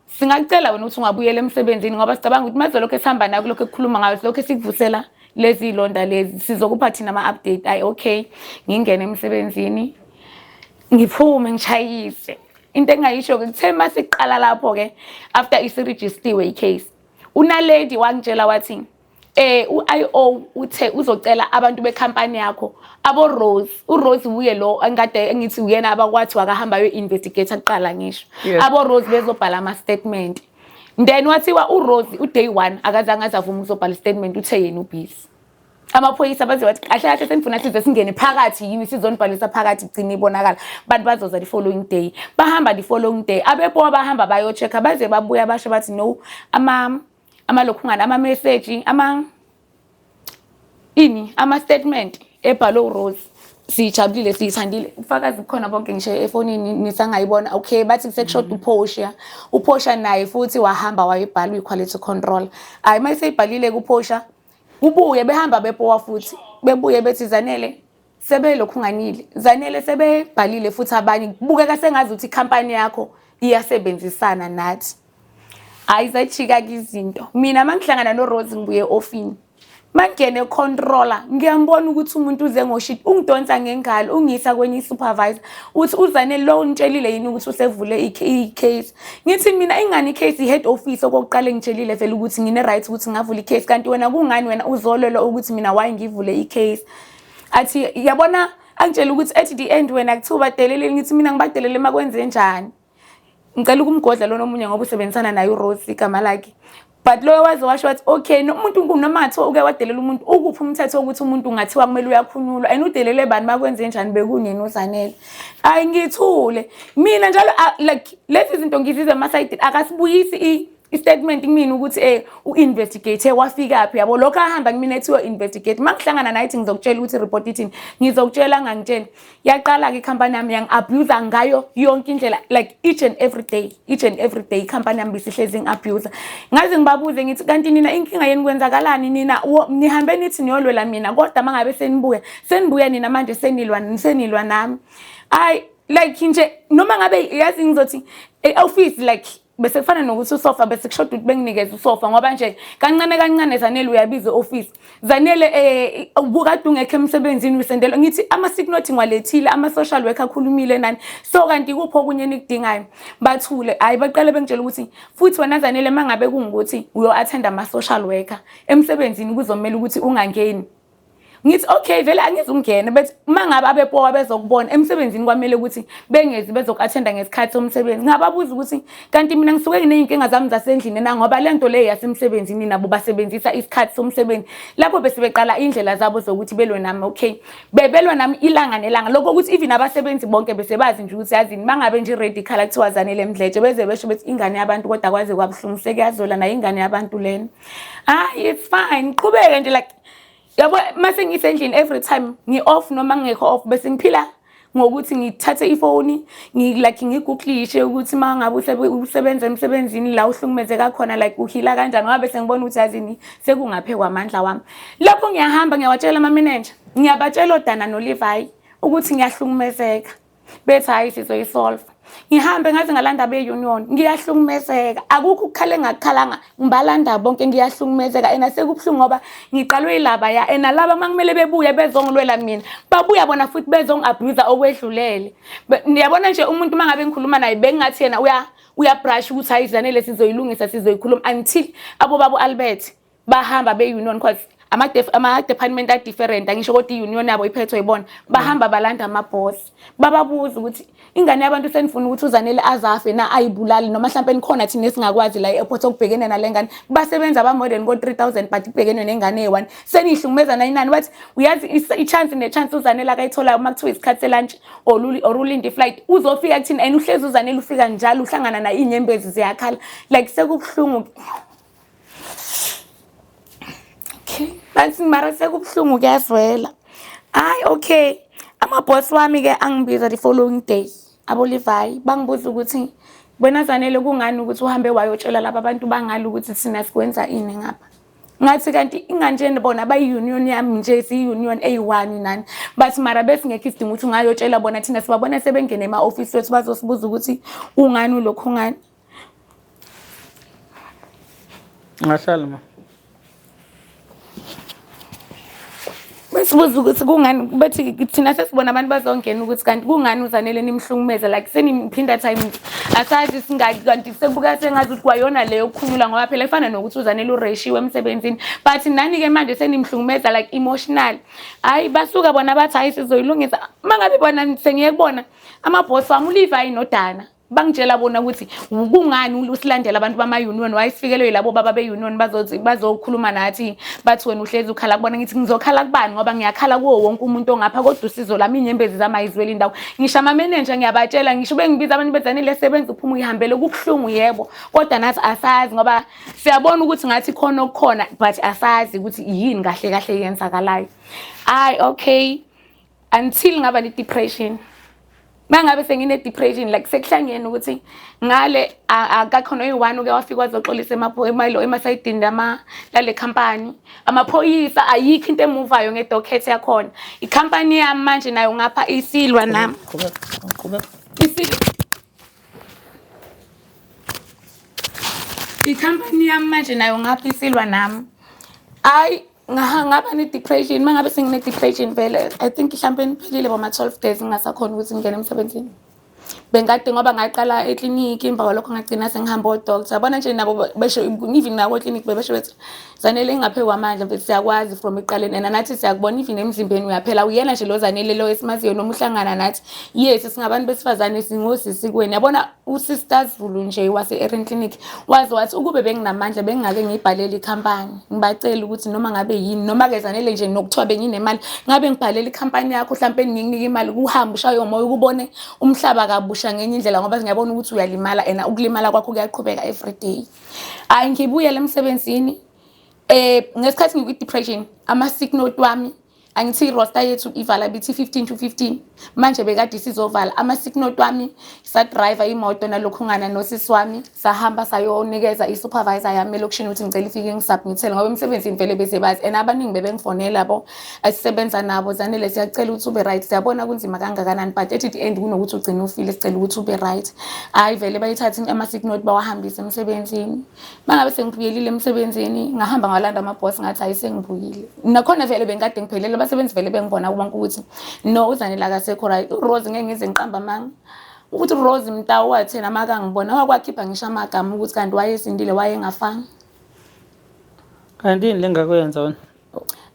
singakucela wena ukuthi ungabuyela emsebenzini, ngoba sicabanga ukuthi mase lokhu esihamba nayo, kulokhu ekukhuluma ngayo, silokhu esikuvusela lezi londa lezi, sizokupha thina ama-update." Ayi, okay, ngingene emsebenzini, ngiphume ngishayise. Into engingayisho-ke, kuthe uma siqala lapho-ke, after isirejistiwe i-case, unaledi wangitshela wathi u-IO uthe uzocela abantu bekhampani yakho, abo Rose. uRose uye lo engikade engithi uyena abakwathi wakahamba ayo-investigate kuqala ngisho. Abo Rose bezobhala ama-statement. Then wathiwa uRose u-day one akazange azavuma ukuzobhala i-statement, uthe yena ubhizi. Amaphoyisa baze bathi, "Kahle kahle senifuna size singene phakathi yini, sizonibhalisa phakathi?" Gcina ibonakala bantu bazoza the following day. Bahamba the following day abePOWA, bahamba bayo-check-a, baze babuya basho bathi no, amalokhungana, ama-message, ama ini, ama-statement ebhalwe uRose, siyijabulile, siyithandile, ubufakazi bukhona bonke, ngisho efonini nisangayibona. Okay, bathi sekushoda uPortia. UPortia naye futhi wahamba wayibhala, uyi-quality control. Hhayi, uma eseyibhalile kuPortia, kubuye behamba bePOWA futhi, bebuye bethi, "Zanele, sebelokhunganile, Zanele, sebebhalile futhi abanye, kubukeka sengazi ukuthi ikhampani yakho iyasebenzisana nathi." Hhayi, zajika-ke izinto. Mina uma ngihlangana noRose, ngibuye e-ofini, mangene controller, ngiyambona ukuthi umuntu uze ngoshit, ungidonsa ngengalo, ungisa kwenye i-supervisor, uthi, "Uzanele lo unitshelile yini ukuthi usevule i-case?" Ngithi mina, "Ingani i-case i-head office okokuqala engitshelile vele ukuthi ngine-right ukuthi ngavula i-case, kanti wena kungani wena uzolwelwa ukuthi mina why ngivule i-case?" Athi, yabona, angitshela ukuthi at the end wena kuthiwa badelelile. Ngithi mina, "Ngibadelele makwenze njani?" Ngicela ukumgodla lona omunye ngoba usebenzisana naye uRose igama lakhe, but loyo waze washo wathi, "Okay, umuntu noma ngathiwa uke wadelela umuntu, ukuphi umthetho wokuthi umuntu ungathiwa kumele uyakhunyulwa, and udelele bani, makwenze njani, bekunini uZanele?" Hayi, ngithule mina njalo. Like lezi zinto ngizizwe emasayidini, akasibuyisi i-statement kumina ukuthi u-investigate wafikaphi, yabo, lokho ahamba kumina ethiwa investigate. Uma ngihlangana naye ithi, "Ngizokutshela ukuthi i-report ithini, ngizokutshela." Angangitsheli. Yaqala-ke ikhampani yami yangi-abuse ngayo yonke indlela, like each and every day, each and every day ikhampani yami bisihlezi ngi-abuse. Ngaze ngibabuze ngithi, "Kanti nina inkinga yenu kwenzakalani? Nina nihambe nithi niyolwela mina, kodwa uma ngabe senibuya, senibuya nina manje senilwa, senilwa nami." Ayi, like nje noma ngabe yazi ngizothi e-office like Bese kufana nokuthi usofa bese kushoda ukuthi benginikeze usofa ngoba nje kancane kancane Zanele uyabiza e-office. Zanele ubukade ungekho emsebenzini usendela ngithi ama-sick note ngiwalethile ama-social worker akhulumile nani so kanti kuphi okunye enikudingayo bathule hhayi baqale bengitshela ukuthi futhi wena Zanele uma ngabe kungukuthi uyo-attend ama-social worker emsebenzini kuzomele ukuthi ungangeni. Ngithi okay vele angizungena but uma ngabe abepowa bezokubona emsebenzini kwamele ukuthi bengezi bezoku-athenda ngesikhathi somsebenzi. Ngababuza ukuthi kanti mina ngisuke nginey'nkinga zami zasendlini na ngoba le nto le yasemsebenzini nabo basebenzisa isikhathi somsebenzi. Lapho bese beqala iy'ndlela zabo zokuthi belwe nami okay. Bebelwa nami ilanga nelanga lokho ukuthi even abasebenzi bonke bese bazi nje ukuthi yazini uma ngabe nje i-ready ikhala kuthiwa Zanele Mdletshe beze besho bethi ingane yabantu kodwa kwaze kwabuhlungu sekuyazola nayo ingane yabantu lena. Hhayi it's fine qhubeke nje like yabo mase ngisendlini every time ngi-off noma ngingekho off bese ngiphila ngokuthi ngithathe ifoni like ngiguglishe ukuthi uma ngabe usebenza emsebenzini la uhlukumezeka khona like uhila kanjani ngoba bese ngibona ukuthi yazini sekungaphe kwamandla wami. Lapho ngiyahamba ngiyawatshela ama-manager, ngiyabatshela oDana noLevi ukuthi ngiyahlukumezeka. Bethi hhayi sizoyisolva. Ngihambe ngaze ngalanda abe-union, ngiyahlukumezeka. Akukho ukukhala engakukhalanga, ngibalanda bonke ngiyahlukumezeka and sekubuhlungu ngoba ngiqalwe yilaba ya and nalaba uma kumele bebuye bezongilwela mina, babuya bona futhi bezongi-abuse okwedlulele. Ngiyabona nje umuntu uma ngabe ngikhuluma naye bengingathi yena uyabrush ukuthi hhayi Zanele sizoyilungisa sizoyikhuluma until abobaba u-Albert bahamba be-union cause ama-department a-different angisho kodwa i-union yabo iphethwe yibona bahamba balanda ama-boss bababuza ukuthi ingane yabantu senifuna ukuthi uZanele azafe na ayibulali noma mhlawumpe nikhona thina esingakwazi la e-airport okubhekene nale ngane basebenza aba-more than ko-3000 but kubhekenwe nengane eyi-one seniyihlukumeza nayinani bathi uyazi i-chance ne-chance uZanele akayitholayo uma kuthiwa isikhathi selantshi or ulinde i-flight uzofika kuthina and uhlezi uZanele ufika njalo uhlangana naye iy'nyembezi ziyakhala like sekubuhlungu. Okay, bathi mara sekubuhlungu kuyazwela. Hayi okay, ama-boss wami-ke angibiza the following day, abo-Levi, bangibuza ukuthi wena Zanele kungani ukuthi uhambe wayotshela laba bantu bangale ukuthi thina sikwenza ini ngapha. Ngathi kanti inganje bona bayi-union yami nje siyi-union eyi-one nani. Bathi mara besingekho isidingo ukuthi ungayotshela bona thina sibabona sebengene ema-ofisi wethu bazosibuza ukuthi kungani ulokhu ungani. Ngahlala ma. Besibuza ukuthi kungani bethi thina sesibona abantu bazongena ukuthi kanti kungani uZanele nimhlukumeza like senimphinda times asazi singaki kanti sekubuka sengazi ukuthi kwayona leyo okukhulula ngoba phela ifana nokuthi uZanele ureshiwe emsebenzini but nani-ke manje senimhlukumeza like emotional. Hhayi basuka bona bathi hhayi sizoyilungisa uma ngabe bona sengiye kubona amabhosi wami uLevi noDana bangitshela bona ukuthi kungani usilandela abantu bama-union wayesifikelwe yilabo baba be-union bazothi bazokhuluma nathi bathi wena uhlezi ukhala kubona ngithi ngizokhala kubani ngoba ngiyakhala kuwo wonke umuntu ongapha kodwa usizo lami iy'nyembezi zami ayizweli indawo ngisho amamenenja ngiyabatshela ngisho bengibiza abantu bezanele sebenza uphuma uyihambele kubuhlungu yebo kodwa nathi asazi ngoba siyabona ukuthi ngathi khona okukhona but asazi ukuthi yini kahle kahle yenzakalayo. Ayi okay until ngaba ne-depression mangabe sengine-depression like sekuhlangene ukuthi ngale akakho noyi-one uke wafika wazoxolisa emasayidini lale khampani amaphoyisa ayikho into emuvayo ngedokhethe yakhona ikhampani yami manje nayo ngapha isilwa nami ikhampani yami manje nayo ngapha isilwa nami hhayi ngaba ne-depression uma ngabe sengine-depression vele I think mhlampe niphelile boma-12 days ngingasakhona ukuthi ngingene emsebenzini. Bengikade ngoba ngaqala ekliniki emva kwalokho ngagcina sengihamba o-doctor. Yabona nje nabo besho even nako ekliniki bebesho bethi Zanele ingaphe kwamandla mfethu siyakwazi from ekuqaleni and nathi siyakubona even emzimbeni uyaphela uyena nje lo Zanele lo esimaziyo noma uhlangana nathi. Yes singabantu besifazane singosisi kuwena. Yabona uSister Zulu nje wase-Erin Clinic waze wathi ukube benginamandla bengingake ngiyibhalele ikhampani ngibacele ukuthi noma ngabe yini noma-ke Zanele nje nokuthiwa benginemali ngabe ngibhalela ikhampani yakho mhlampeni ngikunike imali kuhambe ushaye umoya ukubone umhlaba kabusha ngenye indlela ngoba ngiyabona ukuthi uyalimala and ukulimala kwakho kuyaqhubeka everyday. Hhayi ngibuyele emsebenzini ngesikhathi ngikwi-depression ama-sick note wami Angithi i-roster yethu ivala bithi 15 to 15. Manje bekade isizovala ama-sick note wami, sa-drive imoto nalokhungana nosisi wami, sahamba sayonikeza i-supervisor yami elokishini ukuthi ngicela ifike ngisubmithele ngoba emsebenzini vele bese bazi and abaningi bebengifonela bo esisebenza nabo, Zanele siyacela ukuthi ube right, siyabona kunzima kangakanani but at the end kunokuthi ugcine ufile, sicela ukuthi ube right. Hhayi vele bayithathe ama-sick note bawahambise emsebenzini. Mangabe sengibuyelile emsebenzini ngahamba ngalanda amabhosi ngathi hayi sengibuyile. Nakhona vele bengikade ngiphelele, abasebenzi vele bengibona bonke ukuthi no uZanele akasekho right. URose ngeke ngize ngiqamba amanga ukuthi uRose Mtawu wathi yena makangibona wakwakhipha ngisho amagama ukuthi kanti wayesindile wayengafanga. Kanti yini le engakwenza wena?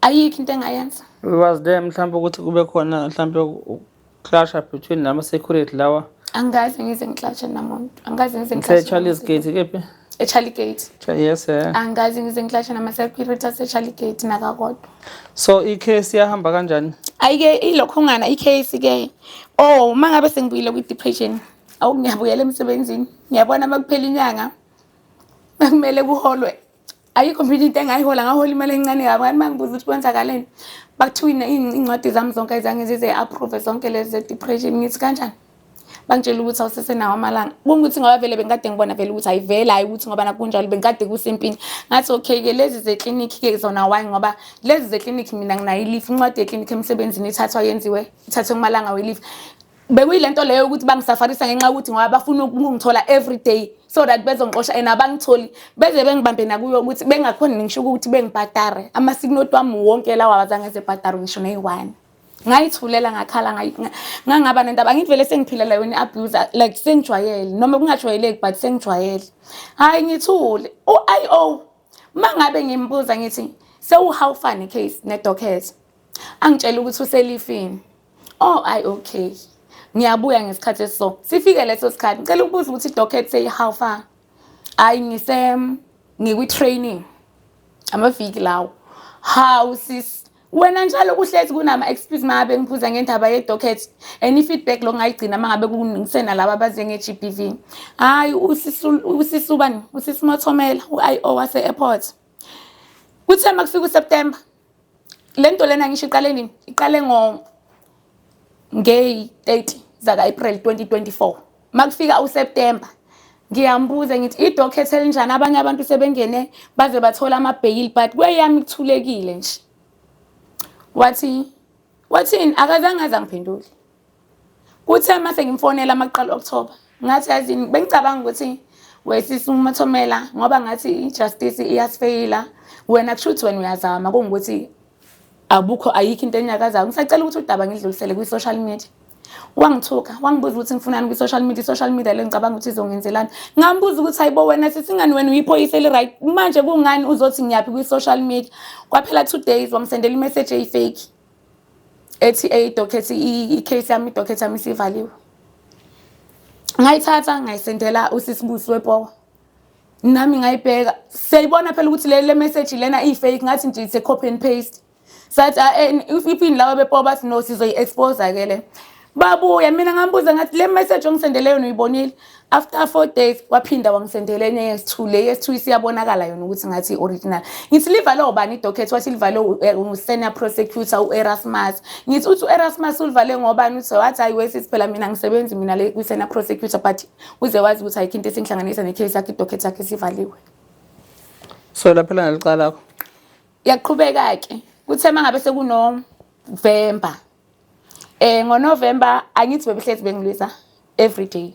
Ayikho into engayenza. Was there mhlawumbe ukuthi kube khona mhlawumbe clasha between nama security lawa? Angikaze ngize ngiclashe namuntu. Angikaze ngize Ngithe ngiclashe. Charlie's Gate kephi? E-Charlie Gate. Yes eh. Angikaze ngize ngiclashe nama-security ase-Charlie Gate nakakodwa. So i-case yahamba kanjani? Ayike ilokhungana i-case ke. Oh, uma ngabe sengibuyile kwi-depression, awu ngiyabuyela emsebenzini. Ngiyabona uma kuphela inyanga bekumele kuholwe. Ayikho mina into engayihola, ngahola imali encane kabi. Ngathi uma ngibuza ukuthi kwenzakaleni, bakuthiwa iy'ncwadi zami zonke ayizange zize approve zonke lezi ze-depression. Ngithi kanjani? Bangitshela ukuthi awusesenawo amalanga. Kungukuthi ngoba vele bengikade ngibona vele ukuthi ayivele, hhayi ukuthi ngoba nakunjalo bengikade kusempini. Ngathi okay-ke lezi zeklinikhi-ke zona why, ngoba lezi zeklinikhi mina nginayo i-leave, incwadi yeklinikhi emsebenzini ithathwa yenziwe, ithathwe kumalanga we-leave. Bekuyile nto leyo ukuthi bangisafarisa ngenxa yokuthi ngoba bafuna ukungithola every day so that bezongixosha and abangitholi, beze bengibambe nakuyo ukuthi bengakhoni ngisho ukuthi bengibhadare ama-sick note wami wonke lawa awazange ezebhadare ngisho neyi-one. Ngayithulela ngakhala, ngangaba nendaba. Angithi vele sengiphilela yona i-abuse, like sengijwayele, noma kungajwayeleki but sengijwayele. Hhayi ngithule. U-I_O uma ngabe ngimbuza ngithi sewu-how far ne-case ne-docket, angitshela ukuthi uselifini. Oh ayi okay, ngiyabuya ngesikhathi esiso. Sifike leso sikhathi, ngicela ukubuza ukuthi i-docket seyi-how far? Hhayi ngikwi-training amaviki lawo. Hawu sis, wena njalo kuhlezi kunama-excuse uma ngabe ngiphuza ngendaba ye-docket and i-feedback lo ngayigcina uma ngabe kusenalaba abaze nge-G_B_V. Hhayi usisi ubani, usisi Mothomela, u-I_O wase-airport. Kuthe uma kufika uSeptember, le nto lena ngisho iqale nini? Iqale ngeyi-30 zaka-April 2024. Uma kufika uSeptember, ngiyambuza ngithi i-docket elinjani, abanye abantu sebengene baze bathola ama-bail but kweyami kuthulekile nje. Wathi, wathini? Akazange aze angiphendule. Kuthe uma sengimfonela uma kuqala u-October, ngathi yazini bengicabanga ukuthi wesisi uMathomela ngoba ngathi i-justice iyasifeyila, wena kusho ukuthi wena uyazama kungukuthi abukho ayikho into enyakazayo. Ngisacela ukuthi udaba ngidlulisele kwi-social media. Wangithuka, wangibuza ukuthi ngifunani kwi-social media, i-social media le ngicabanga ukuthi izongenzelani. Ngambuza ukuthi hayibo wena sisi ingani wena uyiphoyisa eli-right, manje kungani uzothi ngiyaphi kwi-social media? Kwaphela 2 days wangisendela i-message eyi-fake ethi eyi-docket, i-case yami, i-docket yami isivaliwe. Ngayithatha ngayisendela usisi Busi wePowa. Nami ngayibheka, siyayibona phela ukuthi le message lena iyi-fake, ngathi nje it's a copy and paste. Sathi ifini laba bePowa bathi no sizoyi-expose ke le. Babuya mina ngambuza ngathi le message ongisendele yona uyibonile? After 4 days waphinda wangisendela enye yesi-2, le yesi-2 isiyabonakala yona ukuthi ngathi i-original. Ngithi livalwe ubani i-docket? Wathi livalwe u-senior prosecutor u-Erasmus. Ngithi uthi u-Erasmus ulivale ngobani? Uthi wathi hayi wesisi phela mina ngisebenzi mina le kwi-senior prosecutor but uze wazi ukuthi ayikho into esingihlanganisa ne-case yakhe, i-docket yakhe isivaliwe. So laphela nalicala lakho? Yaqhubeka-ke, kuthe uma ngabe sekuNovember, ngoNovember angithi bebehlezi bengilwisa every day.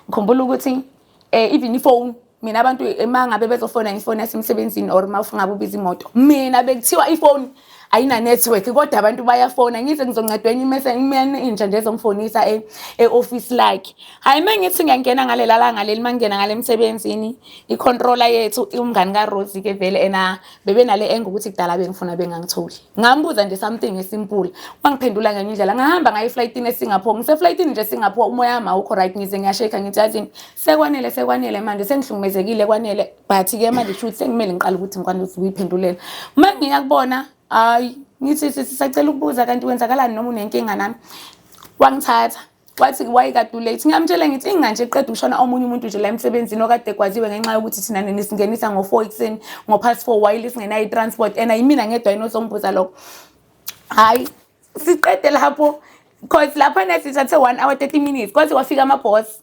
Ngikhumbula ukuthi even ifoni, mina abantu uma ngabe bezofona ngefoni yasemsebenzini or uma ngabe ubiza imoto, mina bekuthiwa ifoni ayina-network kodwa abantu bayafona, ngize ngizoncedwa enye inja nje ezongifonisa e-office lakhe. Hhayi uma ngithi ngiyangena ngalela langa leli, uma ngingena ngale emsebenzini, i-controller yethu umngani kaRose-ke vele ena bebenale enga ukuthi kudala bengifuna bengangitholi. Ngambuza nje something esimple, wangiphendula ngenye indlela. Ngahamba ngaye eflightini eSingapore, ngiseflightini nje eSingapore, umoya wami awukho right, ngize ngiyasheka ngithi yazini sekwanele, sekwanele manje sengihlukumezekile kwanele, but-ke manje kusho ukuthi sengimele ngiqale ukuthi ngikwazi ukuyiphendulela. Uma ngiya kubona, hhayi ngithi sisacela ukubuza kanti kwenzakalani noma unenkinga nami. Wangithatha wathi wayekade ulate. Ngiyamtshela ngithi inganje eqeda ukushona omunye umuntu nje la emsebenzini okade kwaziwe ngenxa yokuthi thina nisingenisa ngo-4 ekuseni, ngo-past 4 while singenayo i-transport and yimina ngedwa yini ozongibuza lokho. Hayi, siqede lapho, cause lapha sithathe 1 hour 30 minutes, kwaze kwafika ama-boss.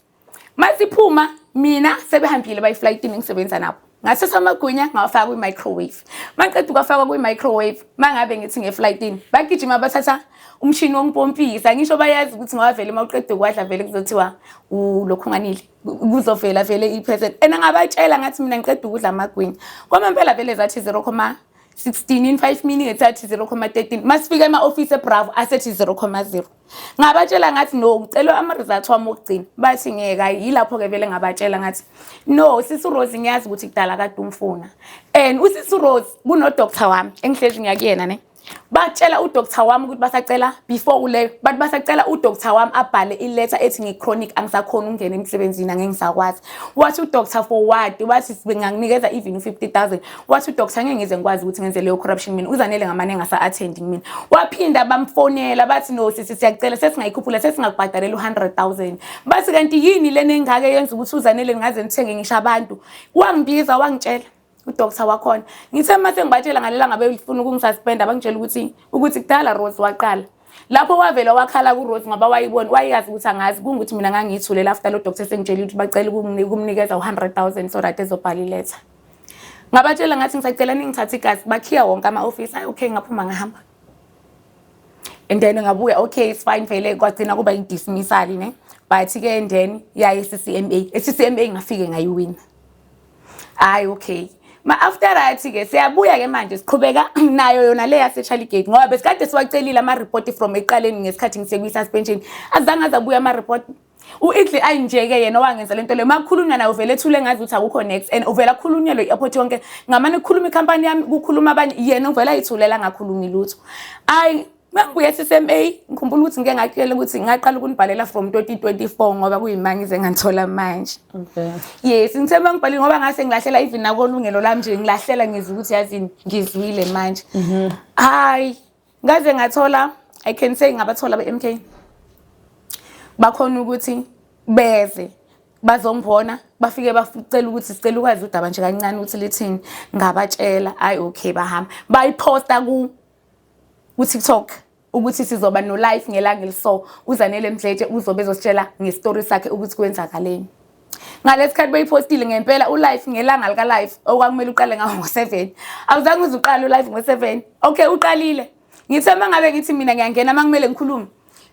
Masiphuma mina sebehambile bayiflightini ngisebenza nabo, ngathatha amagwinya ngawafaka kwi-microwave. Maqeda ukwafaka kwi-microwave, mangabe ngithi ngeflightini, bagijima bathatha umshini wongipompisa. Ngisho bayazi ukuthi ngoba vele uma uqeda ukwadla vele kuzothiwa ulokhu unganile, kuzovela vele i-percent. And ngabatshela ngathi mina ngiqeda ukudla amagwinya. Kwamampela vele zathi 0,16 in 5 minutes, athi 0,13. Masifika ema-office eBravo asethi 0,0. Ngabatshela ngathi no, ngicelwe ama-results wami okugcina. Bathi ngeke. Hayi, yilapho-ke vele ngabatshela ngathi no, sisi Rose, ngiyazi ukuthi kudala kade umfuna. And usisi Rose kuno-doctor wami engihlezi ngiyakuyena ne, batshela udoctor wami ukuthi basacela before uleyo, bathi basacela udoctor wami abhale iletha ethi ngi-chronic, angisakhona ukungena emsebenzini, angeke ngisakwazi. Wathi udoctor for what? Wathi bengakunikeza even u-50 000. Wathi udoctor ngeke ngize ngikwazi ukuthi ngenze leyo corruption mina, uZanele ngamane engasa-attendi kumina. Waphinda bamfonela bathi no sisi, siyacela, sesingayikhuphula, sesingakubhadalela u-100 000. Bathi kanti yini lena engake yenza ukuthi uZanele ngaze nithenge ngisho abantu? Wangibiza wangitshela udoctor wakhona. Ngithe uma sengibatshela ngalela ngabe ufuna ukungisuspenda, bangitshela ukuthi kudala Rose waqala lapho, wavela wakhala kuRose ngoba wayibona, wayazi ukuthi angazi kungukuthi mina ngangiyithulela after lo doctor sengitshelile ukuthi bacela ukumnikeza u-100 000 so that ezobhala iletha. Ngabatshela ngathi ngisacela ningithathe igazi. Bakhiya wonke ama-office. Ayi okay, ngaphuma ngahamba and then ngabuya. Okay, it's fine. Vele kwagcina kuba i-dismissal ne, but-ke and then yaye e-CCMA, e-CCMA ngafike ngayiwina. Hayi okay, ma after that ke siyabuya ke manje, siqhubeka nayo yona le yase Charlie Gate, ngoba besikade siwacelile ama report from eqaleni ngesikhathi ngise suspension, azange azabuya ama report. U-Idli ayinje-ke yena owangenza lento leyo. Makukhulunywa naye uvele ethule ngazi ukuthi akukho next, and uvele akhulunyelwe i-airport yonke, ngamane kukhuluma ikhampani yami, kukhuluma abanye, yena uvele ayithulela angakhulumi lutho. Ayi, mangibuye CCMA, ngikhumbula ukuthi ngike ngakutshela ukuthi ngaqala ukunibhalela from 2024, ngoba kuyima ngize nganthola manje. Yes, ngithe mangibhalile ngoba ngase ngilahlela even nakolungelo lami nje, ngilahlela ngizwe ukuthi yazini, ngizwile manje. Hayi, ngaze ngathola, I can say ngabathola be-MK. Bakhona ukuthi beze bazongibona, bafike bacela ukuthi sicela ukwazi udaba nje kancane ukuthi lithini. Ngabatshela, hayi okay, bahamba bayiposta ku TikTok ukuthi sizoba no live ngelanga eliso, uZanele Mdletshe uzobe ezositshela ngestory sakhe ukuthi kwenzakaleni. Ngalesikhathi beyipostile ngempela ulive, ngelanga lika live okwakumele uqale ngawo ngo7, awuzange uze uqale ulive ngo7. Okay, uqalile. Ngithe mangabe ngithi mina ngiyangena, mangikumele ngikhulume,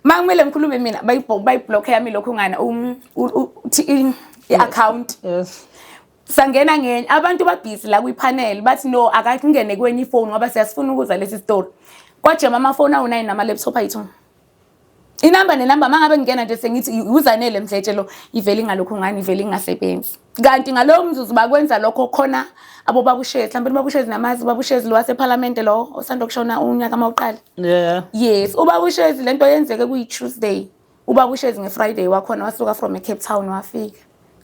mangikumele ngikhulume mina, bayiblock yami lokho ngana i-account. Sangena ngenye, abantu babhizi la kwipanel, bathi no, akangene kwenye ifoni ngoba siyasifuna ukuza lesi story. Kwajema amafoni awu-9 nama-laptop ayi-2, inamba nenamba. Mangabe ngingena nje sengithi uZanele Mdletshe lo, ivele ingalokho ngani, ivele ingasebenzi. Kanti ngalowo mzuzu bakwenza lokho khona abobabushezi, mhlawumbe ubabushezi namazi, ubabushezi lo wasephalamende lo osanda kushona unyaka mawuqala. Yes, ubabushezi, lento yenzeke kuyi-Tuesday, ubabushezi nge-Friday wakhona wasuka from eCape Town wafika,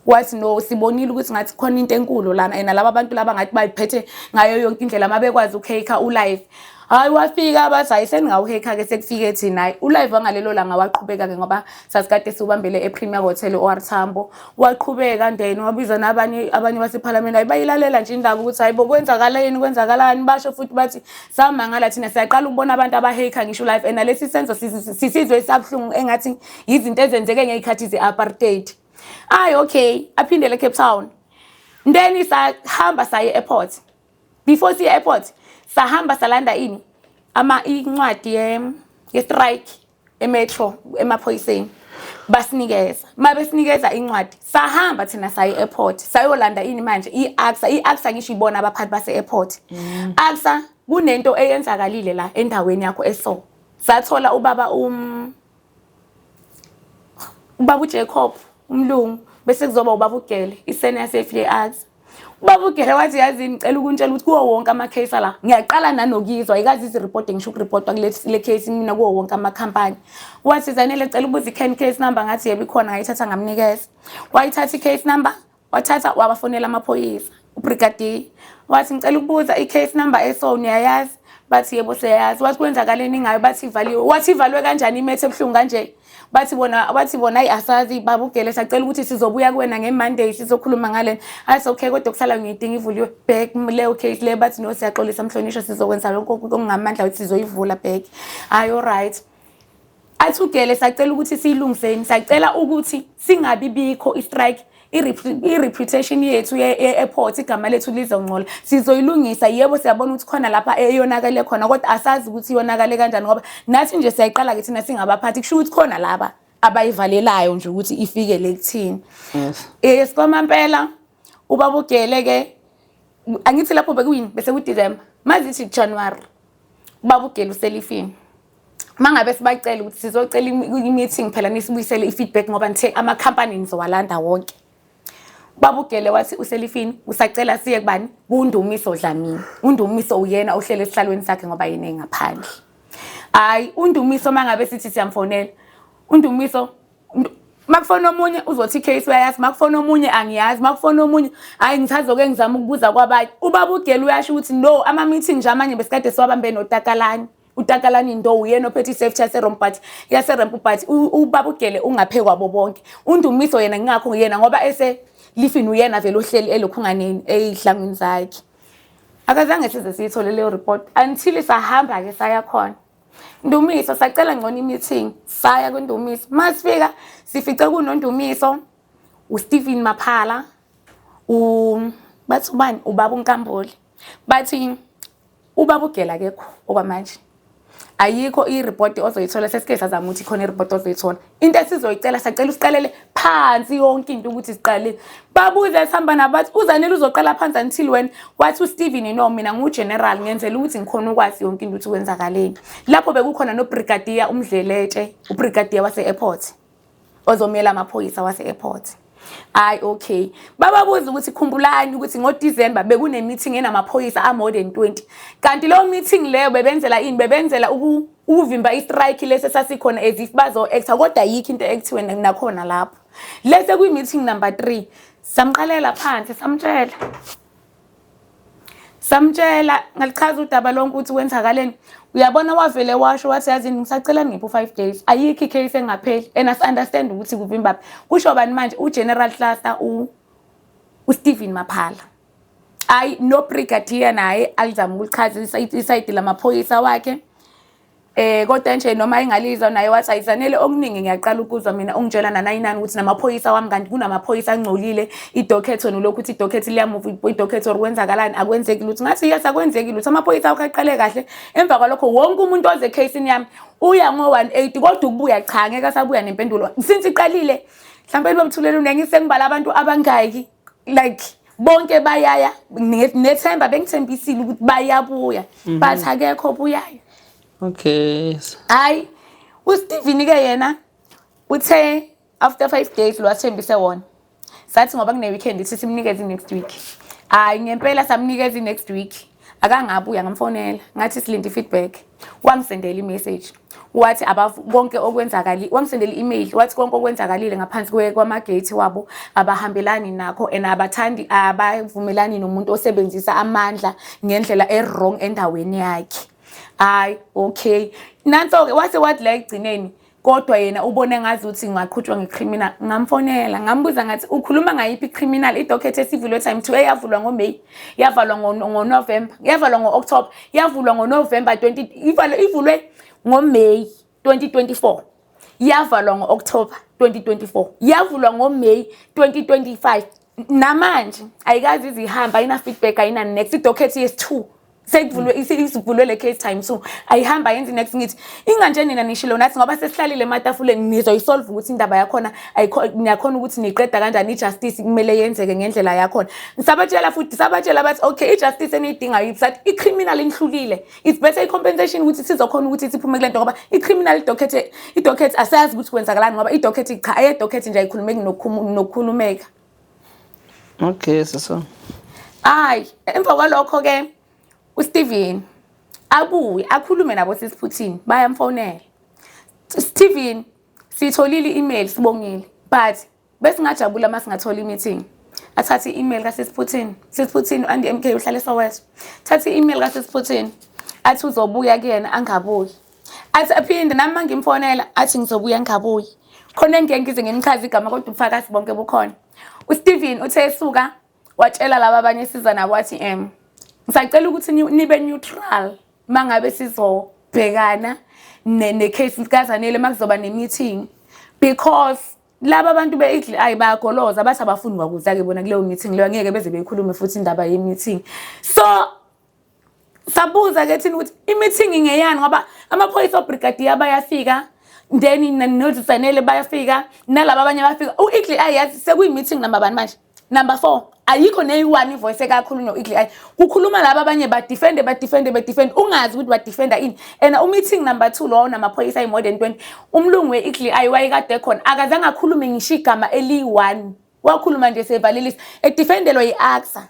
wathi no, sibonile ukuthi ngathi khona into enkulu lana, and laba bantu laba ngathi bayiphethe ngayo yonke indlela mabekwazi ukuhacka ulive. Hayi, wafika bathi hayi, seningawuhacka ke, sekufike thina. Hayi, ulive wangalelo langa waqhubeka ke ngoba sasikade siwubambele ePremier Hotel OR Tambo. Waqhubeka then wabiza nabanye abanye basephalamende. Hayi, bayilalela nje indaba ukuthi hayi bo, kwenzakaleni, kwenzakalani. Basho futhi bathi samangala thina, siyaqala ukubona abantu abahacka ngisho live, and nalesi senzo sisizwe sabuhlungu, engathi izinto ezenzeke ngey'khathi ze-apartheid. Hayi okay, aphindele eCape Town, then sahamba saye airport. Before siye airport, sahamba salanda ini, ama incwadi ye strike emetro, emaphoyiseni. Basinikeza, mabesinikeza incwadi, sahamba thina saye airport, sayolanda ini manje, i-ACSA. I-ACSA ngisho ibona abaphathi base airport. ACSA, kunento eyenzakalile la endaweni yakho eso. Sathola ubaba ubaba uJacob umlungu, bese kuzoba ubaba uGele, isenior safety ye-ACSA. Ubaba uGele wathi yazini, ngicela ukuntshela ukuthi kuwo wonke ama-case ala ngiyaqala nanokizwa ayikazi izi-report, ngisho ukuripotwa kule le case mina kuwo wonke amakhampani. Wathi Zanele, cela ukubuza i-can case number. Ngathi yebo, ikhona. Ngayithatha ngamnikeza, wayithatha i-case number, wathatha wabafonela amaphoyisa, ubrigadier. Wathi ngicela ukubuza i-case number eso niyayazi? Bathi Bathi yebo siyayazi. Wathi kwenzakaleni ngayo? Bathi ivaliwe. Wathi ivalwe kanjani imethe ebuhlungu kanje? Bathi bona hayi, asazi babugele, sacela ukuthi sizobuya kuwena nge-Monday sizokhuluma ngalena. Athi okay, kodwa kusala ngiyidinga ivuliwe back leyo case leyo. Bathi no, siyaxolisa mhlonishwa, sizokwenza lokho okungamandla ukuthi sizoyivula back. Hayi, alright. Athi ugele sacela ukuthi siyilungiseni, sacela ukuthi singabi bikho i-strike, i-reputation yethu ye-airport, igama lethu lizongcola. Sizoyilungisa, yebo, siyabona ukuthi khona lapha eyonakale khona, kodwa asazi ukuthi iyonakale kanjani ngoba nathi nje siyayiqala-ke thina singabaphathi. Kusho ukuthi khona laba abayivalelayo nje ukuthi ifike le kuthini. Sikwamampela ubaba ugele-ke, angithi lapho bekuyini, bese kuDisemba, mazithi January, ubaba ugele uselifini. Mangabe sibacela ukuthi sizocela i-meeting phela nisibuyisele i-feedback ngoba nithe amakhampani nizowalanda wonke, ubaba ugele wathi uselifini, usacela siye kubani? KuNdumiso Dlamini. UNdumiso uyena ohlele esihlalweni sakhe ngoba yena engaphandle. Hayi, uNdumiso mangabe sithi siyamfonela uNdumiso, makufona omunye uzothi icase uyayazi, makufona omunye angiyazi, makufona omunye hayi, ngisazoke ngizama ukubuza kwabanye. Ubaba ugele uyasho ukuthi no, ama-meeting nje amanye besikade siwabambe noTakalani. UTakalani ndo uyena ophethe i-safety yaseromp, but yaseremp, but ubaba ugele ungaphe kwabo bonke. UNdumiso yena ngingakho yena ngoba ese lifini, uyena vele ohleli elokhunganeni ey'hlangwini zakhe. Akazange size siyithole leyo report until sahamba-ke saya khona. Ndumiso, sacela ngcono i-meeting, saya kuNdumiso. Masifika sifice kunoNdumiso, uStephen Maphala, bathi ubani, ubaba uNkambule. Bathi ubaba ugela akekho okwamanje, ayikho i-report ozoyithola. Sesike sazama ukuthi khona i-report ozoyithola. Into esizoyicela, sacela usiqalele phansi yonke into ukuthi siqale. Babuze sihamba nabo, bathi uZanele uzoqala phansi until when? Wathi uSteven, no, mina ngu-general, ngenzela ukuthi ngikhona ukwazi yonke into ukuthi kwenzakaleni. Lapho bekukhona nobrigadier uMdleletshe, ubrigadier wase-airport ozomela amaphoyisa wase-airport. Hayi, okay. Bababuza ukuthi khumbulani ukuthi ngoDisemba bekune meeting enamaphoyisa a more than 20, kanti leyo meeting leyo bebenzela ini? Bebenzela ukuvimba i-strike lesi esasikhona, as if bazo-acta, kodwa ayikho into ekuthiwe nakhona lapho. Lese kwi-meeting number 3 samqalela phansi, samtshela ngalichaza udaba lonke ukuthi kwenzakaleni. Uyabona, wavele washo wathi yazini, ngisacela ngiphe u-5 days, ayikho i-case engapheli and asi-understand ukuthi kuvimbaphi. Kusho bani manje? U-general cluster uStephen Maphala. Ayi, no brigadier naye alizama ukulichaza isayidi lamaphoyisa wakhe, kodwa nje noma engalizwa naye wathi ayizanele okuningi, ngiyaqala ukuzwa mina ungitshela nanayinani ukuthi namaphoyisa wami, kanti kunamaphoyisa angcolile. I-docket wena ulokhu uthi i-docket liyamuva, i-docket or kwenzakalani, akwenzeki lutho. Ngathi yes, akwenzeki lutho, amaphoyisa akho aqale kahle, emva kwalokho wonke umuntu oze ekheyisini yami uya ngo-180, kodwa ukubuya cha, ngeke asabuya nempendulo since iqalile. Mhlawumbe libamthulela unengi, sengibala abantu abangaki, like bonke bayaya nethemba, bengithembisile ukuthi bayabuya, but akekho obuyayo. Hayi, uSteven ke yena uthe after 5 days lo athembise wona, sathi ngoba kune weekend ithi simnikeze next week. Hayi, ngempela samnikeza next week, akangabuya. Ngamfonela ngathi silinde feedback. Wangisendela i-message wathi konke okwenzakali, wangisendela i-email wathi konke okwenzakalile ngaphansi kwama-gate wabo abahambelani nakho and abathandi, abavumelani nomuntu osebenzisa amandla ngendlela e-wrong endaweni yakhe. Hayi, okay. Nanso-ke wase wathi la ekugcineni, kodwa yena ubone ngazi ukuthi ngingaqhutshwa nge-criminal. Ngamfonela ngambuza ngathi ukhuluma ngayiphi i-criminal? I-docket esivulwe time two, eyavulwa ngoMay, yavalwa ngoNovember, yavalwa ngo-October, yavulwa ngoNovember 20, ivulwe ngoMay 2024, yavalwa ngo-October 2024, yavulwa ngoMay 2025, namanje ayikaze izihamba, ayina feedback, ayina next. I-docket yesi-2 sekuvulwe, isivulwe le case time two, ayihamba yenza next. Ngithi inganje nina nishilo nathi ngoba sesihlalile ematafuleni, nizoyisolve ukuthi indaba yakhona ayikho, niyakhona ukuthi niqeda kanjani, i-justice kumele yenzeke ngendlela yakhona. Sabatshela futhi, sabatshela bathi okay, i-justice eniyidingayo, sathi i-criminal inihlulile, it's better i-compensation ukuthi sizokhona ukuthi siphume kule nto, ngoba i-criminal docket, i-docket asazi ukuthi kwenzakalani, ngoba i-docket cha, aye-docket nje ayikhulumeki nokukhulumeka. Okay, sisi. Hayi, emva kwalokho ke uSteven abuye akhulume nabo sisiphuthini, bayamfonela. Steven, sitholile i-email, sibongile, but besingajabula uma singathola i-meeting. Athathe i-email kaSisiphuthini. Sisiphuthini and MK uhlale eSoweto. Thatha i-email kaSisiphuthini. Athi uzobuya kuyena angabuyi. Athi aphinde nami mangimfonela athi ngizobuya ngingabuyi. Khona engike ngize ngimchaze igama kodwa ubufakazi bonke bukhona. USteven uthe esuka watshela laba abanye esiza nabo wathi ngisacela ukuthi nibe neutral mangabe sizobhekana ne-case kaZanele makuzoba ne-meeting because laba bantu be-Eagle Eye bayagoloza bathi abafuni kwakuza-ke bona kuleyo meeting leyo angeke beze beyikhulume futhi indaba ye-meeting. So sabuza ke thina ukuthi i-meeting ngeyani ngoba amaphoyisa obrigadier bayafika then noZanele bayafika nalaba abanye bayafika. U-Eagle Eye yathi sekuyi-meeting number bani manje? Number 4. Ayikho neyi-one ivoice ekakhulunywa u-Eagle Eye. Kukhuluma laba abanye badefende badefende badefende ungazi ukuthi badefenda ini. And u-meeting number 2 lowo namaphoyisa ayi more than 20. Umlungu we-Eagle Eye wayekade khona akazange akhulume ngisho igama eliyi-one. Wakhuluma nje sevalelisa edefendelwa yi-ACSA.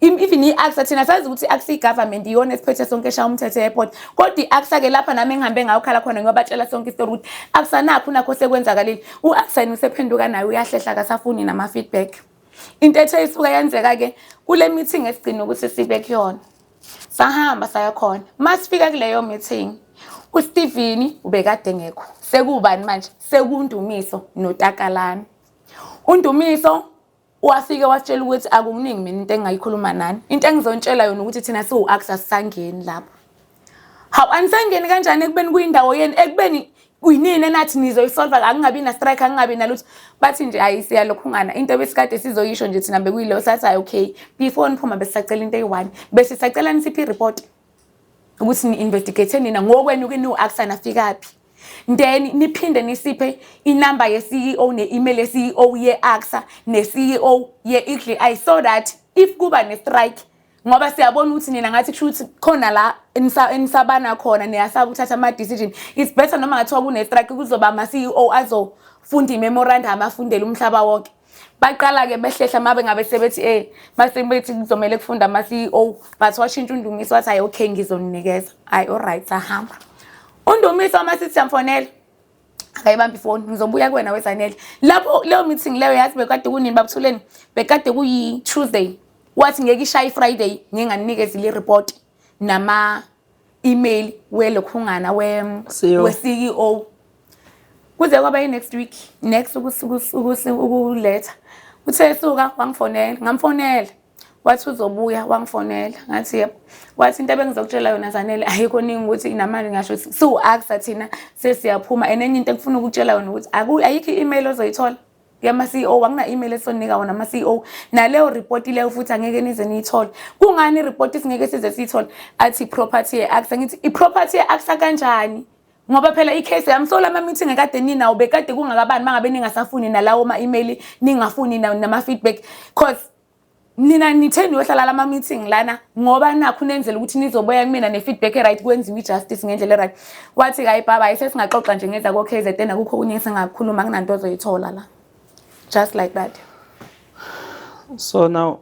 Even i-ACSA thina sazi ukuthi i-ACSA i-government iyona esiphethe sonke eshaya umthetho e-airport. Kodwa i-ACSA ke lapha nami engihambe ngayokhala khona ngiyobatshela sonke isitori ukuthi ACSA nakho nakho sekwenzakalile. U-ACSA yena usephenduka naye uyahlehla akasafuni nama-feedback. Into ethe isuka yenzeka ke kule meeting esigcina ukuthi sibe kuyona. Sahamba saya khona. Masifika kuleyo meeting uSteven ubekade engekho. Sekubani manje? SekuNdumiso noTakalani. UNdumiso wafike wasitshela ukuthi akukuningi mina into engingayikhuluma nani. Into engizontshela yona ukuthi thina siwu-ACSA sisangeni lapho. Hawu, anisangeni kanjani ekubeni kuyindawo yenu, ekubeni kuyinini enathi nizoyisolva, akungabi na strike, akungabi nalutho. Bathi nje hayi siyalokhungana. Into ebesikade sizoyisho nje thina bekuyileyo sathi hayi okay, before niphuma besisacela into eyi-one. Bese sacela nisiphe i-report ukuthi ni-investigate nina ngokwenu ke niwu-ACSA nafikaphi. Then niphinde nisiphe inamba ye-CEO ne-email ye-CEO ye-ACSA ne-CEO ye-Eagle Eye so that if kuba ne-strike ngoba siyabona ukuthi nina ngathi kusho ukuthi khona la enisabana khona niyasaba ukuthatha ama-decision. It's better noma ngathiwa kune-strike kuzoba ama-CEO azofunda i-memorandum afundele umhlaba wonke. Baqala-ke behlehla mabe ngabe sebethi mase bethi kuzomele kufunda ama-CEO but washintsha uNdumiso wathi hayi okay ngizoninikeza. Hayi alright sahamba. UNdumiso masithi siyamfonela akayibambi ifoni, ngizobuya kuwena weZanele. Lapho leyo meeting leyo yazi bekade kunini babuthuleni, bekade kuyi Tuesday. Wathi ngeke ishaye iFriday nginganikezile i-report nama email welokhungana CEO. we-CEO. Kuze kwaba yi-next week, next ukuletha. Uthe esuka wangifonela, ngamfonela. Wathi uzobuya wangifonela, ngathi yebo. Wathi into ebengizokutshela yona Zanele ayikho ningi ukuthi namanje ngisho ukuthi siwu-ACSA thina sesiyaphuma and enye into engifuna ukukutshela yona ukuthi ayikho i-email ozoyithola yama-CEO, akuna email esonika wona ama-CEO naleyo report leyo futhi angeke nize niyithole. Kungani i-report singeke size siyithole? Athi property ye-ACSA. Ngithi i-property ye-ACSA kanjani? Ngoba phela i-case yami so lama meeting ekade ninawo bekade kungakabani mangabe ningasafuni nalawo ma-email ningafuni nama-feedback cause nina nithe niyohlala lama meeting lana ngoba nakho nenzela ukuthi nizobuya kumina ne-feedback e-right kwenziwe i-justice ngendlela e-right. Wathi hayi baba hayi sesingaxoxa nje ngeza ko-KZN akukho okunye esingakukhuluma akunanto ozoyithola la. Just like that. So now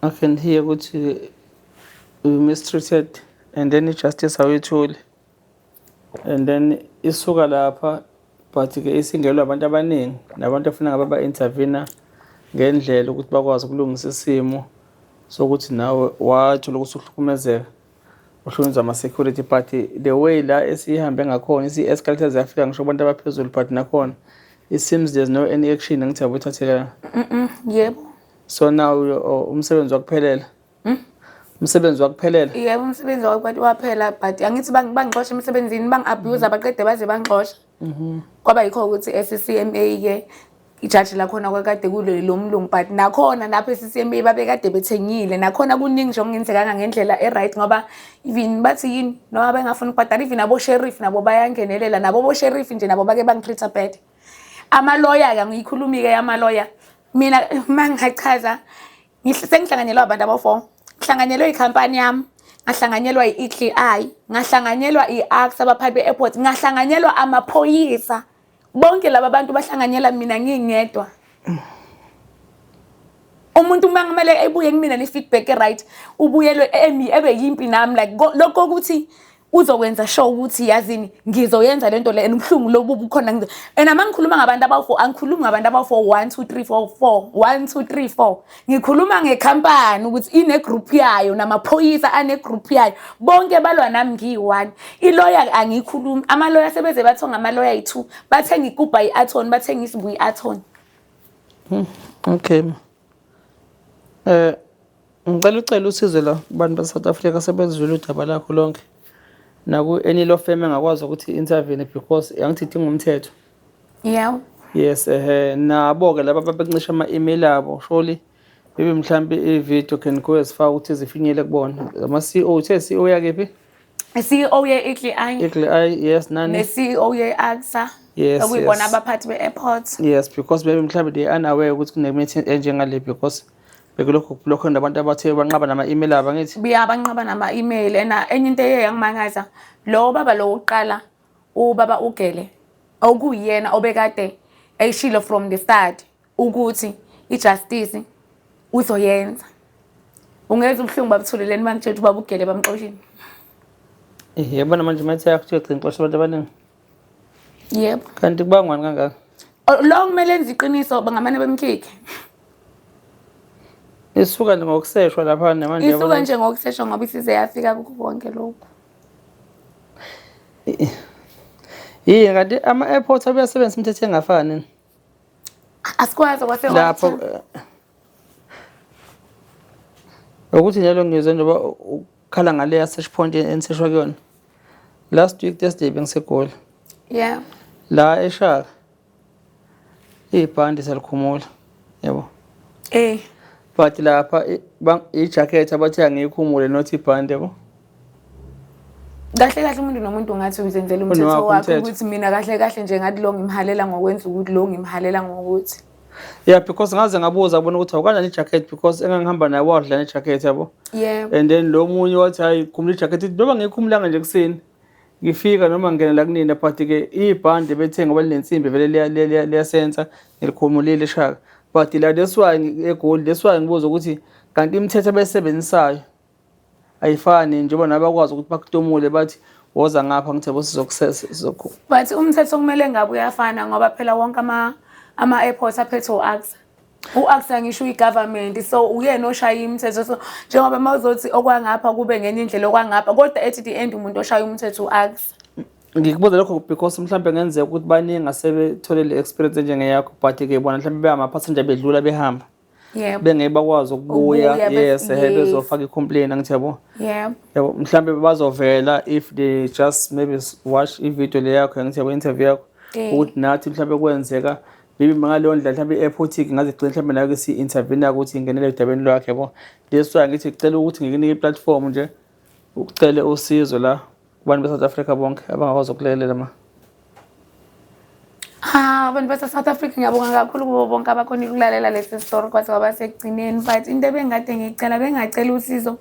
I can hear ukuthi you mistreated and then i-justice awuyitholi and then isuka lapha but ke isingelwa abantu abaningi nabantu afuna ngabe ba-intervene ngendlela ukuthi bakwazi ukulungisa isimo sokuthi nawe wathola ukuthi uhlukumezeka uhlukunyezwa ama-security but the way la esihambe ngakhona isi-escalate ziyafika ngisho kubantu abaphezulu but nakhona it seems there's no any action angithi yabo ithatheka. Yebo. So now umsebenzi wakuphelela, umsebenzi wakuphelela. Yebo, umsebenzi waphela but angithi bangixosha emsebenzini, bangi-abuse baqede baze bangixosha. Kwaba yikho ukuthi e-CCMA ke ijaji lakhona kwakade kulo lo mlungu but nakhona lapho e-CCMA babekade bethengile nakhona kuningi nje okungenzekanga ngendlela e-right ngoba even bathi yini noma bengafuni ukubhadala even abo-sheriff nabo bayangenelela nabo bo-sheriff nje nabo bake bangi-treat-a bad. Amaloya-ke angiyikhulumi-ke amaloya mina uma ngingachaza sengihlanganyelwe abantu abo-four. Ngihlanganyelwe ikhampani yami, ngahlanganyelwa i-Eagle Eye, ngahlanganyelwa i-ACSA abaphathi be-airport, ngahlanganyelwa amaphoyisa. Bonke laba bantu bahlanganyela mina ngingedwa. Umuntu uma kumele ebuye kumina ne-feedback e-right ubuyelwe emi ebe yimpi nami like lokho ukuthi Uzokwenza sure ukuthi yazini ngizoyenza lento le and ubuhlungu lobu bukhona and uma ngikhuluma ngabantu abawu-4, angikhulumi ngabantu abawu-4, 1 2 3 4 4 1 2 3 4. Ngikhuluma ngekhampani ukuthi ine-group yayo, namaphoyisa ane-group yayo, bonke balwa nami ngiyi-one. Iloya angiyikhulumi, amaloya sebeze bathonga amaloya ayi-2, bathenga ikubha i-athon, bathenga isibu i-athon. Okay. Ngicela ucela usizo la kubantu base-South Africa sebezwile udaba lakho lonke. Naku any law firm engakwazi ukuthi intervene because angithi idinga umthetho. Yes, nabo ke laba ababencisha ama-email abo, surely maybe mhlambe i-video can go as far ukuthi zifinyele kubona. Ama-CEO, uthe CEO yakephi? CEO ye-Eagle Eye. Eagle Eye, yes, nani? Ne-CEO ye-ACSA. Okuyibona abaphathi be-airport. Yes, because maybe mhlambe they unaware ukuthi kune-meeting enjengale because bekulokhu kulokho nabantu abathe banqaba nama-email abo, angithi? Ya, banqaba nama-email. And enye into eye yangimangaza, lo baba lo wokuqala, ubaba uGele, okuyena obekade eyishilo from the start ukuthi i-justice uzoyenza. Ungezwa ubuhlungu babuthuleleni uma ngitshela ukuthi ubaba uGele bamxoshile. Yabona manje mathi yakho kuthiwa gcina xosha abantu abaningi. Yebo. Kanti kubangwani kangaka? Lo kumele enze iqiniso, bangamane bemkhikhe. Isuka nje ngokuseshwa lapha namanje. Isuka nje ngokuseshwa ngoba isize yafika kukho konke lokhu. Yini kanti ama-airport abuyasebenzisa imithetho engafani? Asikwazi kwase lapho ukuthi njalo ngizwe njengoba ukhala ngale search point eniseshwa kuyona. Last week Thursday bengiseGoli. La eShaka ibhandi selikhumula, yabo. But lapha i-jacket abathi angiyikhumule, not ibhandi, yabo. Kahle kahle umuntu nomuntu ngathi uzenzela umthetho wakhe, ukuthi mina kahle kahle nje ngathi lo ngimhalela ngokwenza ukuthi lo ngimhalela ngokuthi. Yeah, because ngaze ngabuza kubona ukuthi awukanjani i-jacket because engangihamba naye wadla ne-jacket, yabo. And then lo munye wathi hayi, khumula i-jacket, noma ngiyikhumulanga nje kuseni ngifika noma ngingena la kunina, but ke ibhande bethe ngoba linensimbi vele liyasensa, ngilikhumulile eShaka. But la, that's why eGoli, that's why ngibuza ukuthi kanti imithetho abayisebenzisayo ayifani, njengoba nabo bakwazi ukuthi bakutomule bathi woza ngapha, ngithi yabo sizokhu. But umthetho kumele ngabe uyafana ngoba phela wonke ama-airports aphethwe u-ACSA. U-ACSA ngisho uyi-government, so uyena oshaya imithetho. So njengoba uma uzothi okwangapha kube ngenye indlela okwangapha, kodwa at the end umuntu oshaya umthetho u-ACSA. Ngikubuza lokho because mhlambe ngenzeka ukuthi baningi asebethole le experience enjengeyakho, but ke bona mhlambe beyama-passenger bedlula behamba. Bengeke bakwazi ukubuya, yes, bezofaka i-complaint, angithi yabo. Yabo, mhlambe bazovela if they just maybe watch i-video le yakho, angithi yabo, interview yakho, ukuthi nathi mhlambe kwenzeka maybe ngaleyo ndlela mhlambe i-airport ingaze igcine mhlambe nayo ke si-intervene ukuthi ingenele edabeni lwakhe, yabo. That's why ngithi ngicela ukuthi ngikunike i-platform nje ucele usizo la kubantu be-South Africa bonke abangakwazi ukulekelela ma. Ha, abantu base-South Africa, ngiyabonga kakhulu kubo bonke abakhonile ukulalela lesi story kwaze kwaba sekugcineni. But into ebengikade ngiyicela, bengingacela usizo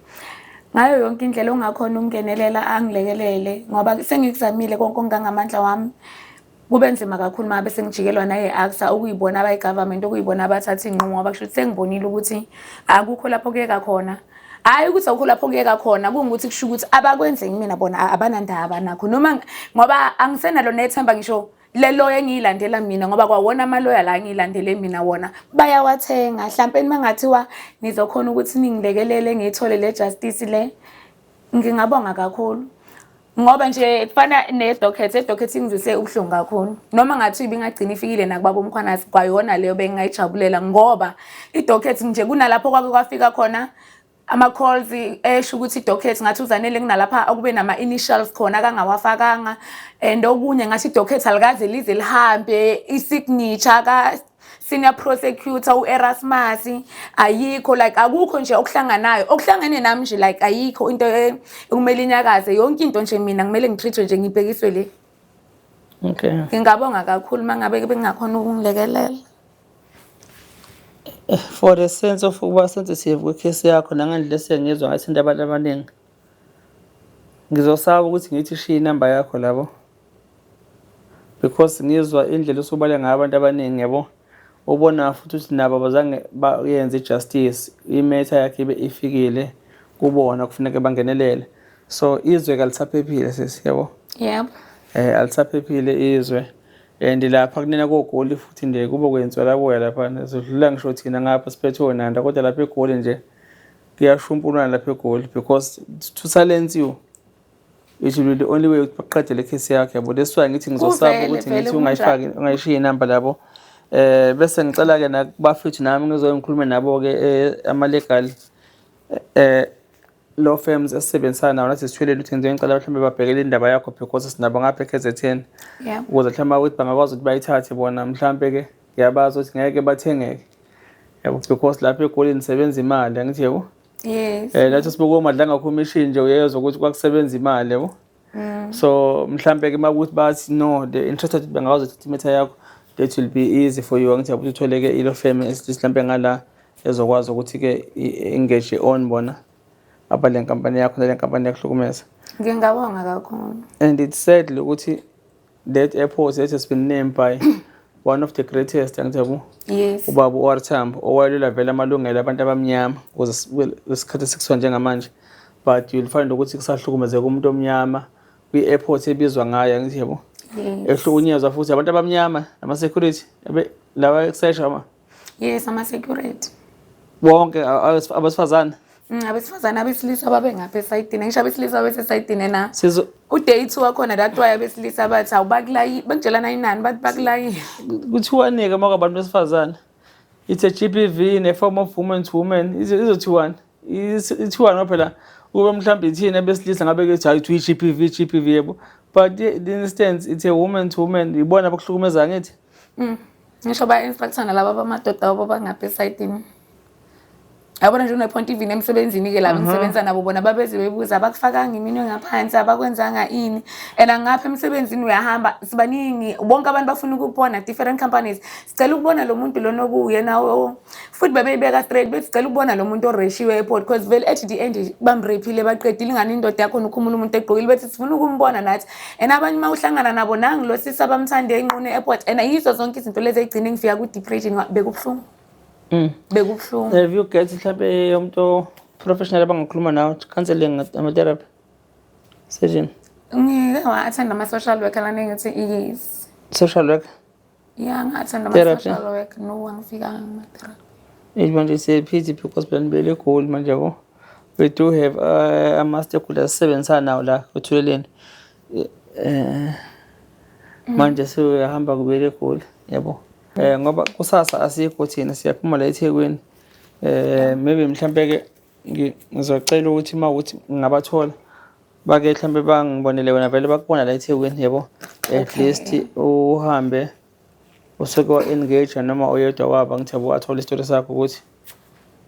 ngayo yonke indlela ongakhona ukungenelela angilekelele, ngoba sengikuzamile konke okungangamandla wami. Kube nzima kakhulu uma ngabe sengijikelwa naye-ACSA, okuyibona abayi-government, okuyibona abathatha iy'nqumo, ngoba kusho ukuthi sengibonile ukuthi akukho lapho kuyeka khona. Hhayi ukuthi akukho lapho kuyeka khona, kungukuthi kusho ukuthi abakwenze kumina bona abanandaba nakho, noma ngoba angisenalo nethemba ngisho le loya engiyilandela mina, ngoba kwawona amaloya la engiyilandele mina wona bayawathenga. Mhlampeni uma ngathiwa nizokhona ukuthi ningilekelele ngiyithole le justice le, ngingabonga kakhulu. Ngoba nje kufana ne-docket, e-docket ingizwise ubuhlungu kakhulu. Noma ngathiwa ibingagcina ifikile nakubaba uMkhwanazi, kwayona leyo bengingayijabulela, ngoba i-docket nje kunalapho kwake kwafika khona ama-calls esho ukuthi i-docket ngathi uZanele kunalapha okube nama-initials khona akangawafakanga, and okunye ngathi i-docket alikaze lize lihambe, i-signature ka-senior prosecutor u-Erasmus ayikho, like akukho nje okuhlanganayo okuhlangene nami nje, like ayikho into ekumele inyakaze yonke into nje, mina kumele ngi-treat-we nje, ngibhekiswe le. Ngingabonga kakhulu uma ngabe bengakhona ukungilekelela. For the sense of ukuba sensitive kwi-case yakho nangendlela esengizwa ngathi abantu abaningi, ngizosaba ukuthi ngithi shiya inamba yakho labo, because ngizwa indlela osubale ngayo abantu abaningi, yabo, ubona futhi ukuthi nabo abazange bayenze i-justice, i-matter yakhe ibe ifikile kubona kufuneke bangenelele. So izwe kalisaphephile sisi, yabo. Yebo. Alisaphephile izwe. And lapha kunina koGoli futhi nje kube kwenziwa boya lapha, sidlula ngisho thina ngapha siphethe onanda, kodwa lapha eGoli nje kuyashumpulwana lapha eGoli, because to silence you, it will be the only way ukuthi baqede le case yakho, yabo. That's why ngithi ngizosaba Kuvele, ukuthi vele ngithi ungayifaki, ungayishiyi inamba labo. Bese ngicela ke nakubafethu nami ngizoye ngikhulume nabo ke, ama legal law firms esisebenzisana nawo nathi sithwelele, ukuthi ngizoye ngicela mhlawumbe babhekele indaba yakho, because sinabo ngapha e-KZN, ukuze mhlawumbe ukuthi bangakwazi ukuthi bayithathe bona. Mhlawumbe ke ngiyabazi ukuthi ngeke bathengeke, yabo, because lapha eGoli nisebenza imali, angithi, yabo? Yes. Nathi sibuka oMadlanga Commission nje, uyezwa ukuthi kwakusebenza imali, yabo. So mhlambe ke makuthi bathi no, the interested, bangakwazi ukuthatha i-matter yakho, that will be easy for you, angithi, yabo, ukuthi uthole ke i-law firm mhlambe ngala ezokwazi ukuthi ke engage on bona abale nkampani yakho nale nkampani yakuhlukumeza. Ngingabonga kakhulu. And it's sadly ukuthi that airport that has been named by one of the greatest, angithi, yabo, ubaba u-OR Tambo, owalwela vele amalungelo abantu abamnyama ukuze lesikhathi esikusiwa njengamanje, but you'll find ukuthi kusahlukumezeka umuntu omnyama kwi-airport ebizwa ngayo, angithi, yabo? Yes. Ehlukunyezwa futhi abantu abamnyama nama-security laba ekusesha ama Yes, ama-security. Bonke abesifazane? Abesifazane, abesilisa babe ngapha esayidini. Ngisho abesilisa babesesayidini na. Sizo U-day two wakhona, that why abesilisa bathi awubakulayi, bakutshelana inani, bathi bakulayi. Kuthiwani-ke uma kwabantu besifazane? It's a GBV in a form of woman to woman. Izothiwani? Ithiwani? Ngoba phela kube mhlawumbe ithina besilisa ngabe kuthi hayi, kuthiwa i-GBV, GBV, yebo, but the instance it's a woman to woman, ibona abakuhlukumeza, ngithi. Ngisho ba-instructor nalaba bamadoda wabo bangapha esayidini. Yabona nje une-point, even emsebenzini-ke laba engisebenza nabo, bona babeze bebuza, abakufakanga iminwe ngaphansi, abakwenzanga ini? And angapha emsebenzini uyahamba, sibaningi, bonke abantu bafuna ukubona, different companies, sicela ukubona lo muntu lona okuwuyena futhi bebeyibeka straight, bethi sicela ukubona lo muntu oreshiwe airport, because vele at the end bamrephile, baqedile, ingane indoda yakhona ukhumula umuntu egqokile, bethi sifuna ukumbona nathi. And abanye uma uhlangana nabo, nangu lo sisi abamthande enqunu e-airport, and yizo zonke izinto lezi ey'gcine ngifika ku-depression. Bekubuhlungu, bekubuhlungu. Have you get mhlawumbe umuntu professional abangakhuluma nawe, counseling, ama-therapy session? Ngike wa-attend ama-social worker lana, ngithi yes. Social worker? Ya, nga-attend Therapy? ama-social work. No, angifikanga kuma-therapy. Eish, manje siyaphithi because phela nibele eGoli manje, yabo. We do have ama-stakeholders asisebenzisana nawo la eThuleleni. Manje siyahamba kubele eGoli, yabo. Ngoba kusasa asikho thina, siyaphuma la eThekwini. Maybe mhlambe ke ngizocela ukuthi uma ukuthi ngingabathola bake mhlambe bangibonele wena, vele bakubona la eThekwini, yabo. At least uhambe usuke wa-engage noma oyedwa wabo, angithi, yabo, athole isitori sakho, ukuthi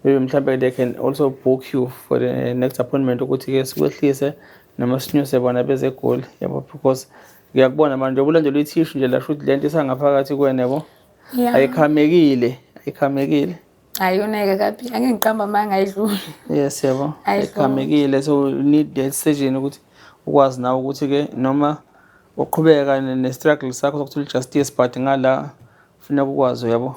maybe mhlambe they can also book you for the next appointment, ukuthi-ke sikwehlise noma sinyuse bona beze eGoli, yabo, because ngiyakubona manje ubulandelwa ithishu nje la, shuthi lento isangaphakathi kuwena, yabo. Ayikhamekile, ayikhamekile. Ayoneke kabi, angeke ngiqamba amanga, ayidluli. Yes, yabo. Ayidluli. Ayikhamekile, so you need that surgeon ukuthi ukwazi nawe ukuthi-ke noma uqhubeka ne-struggle sakho sokuthola i-justice, but ngala funeka ukwazi, uyabo.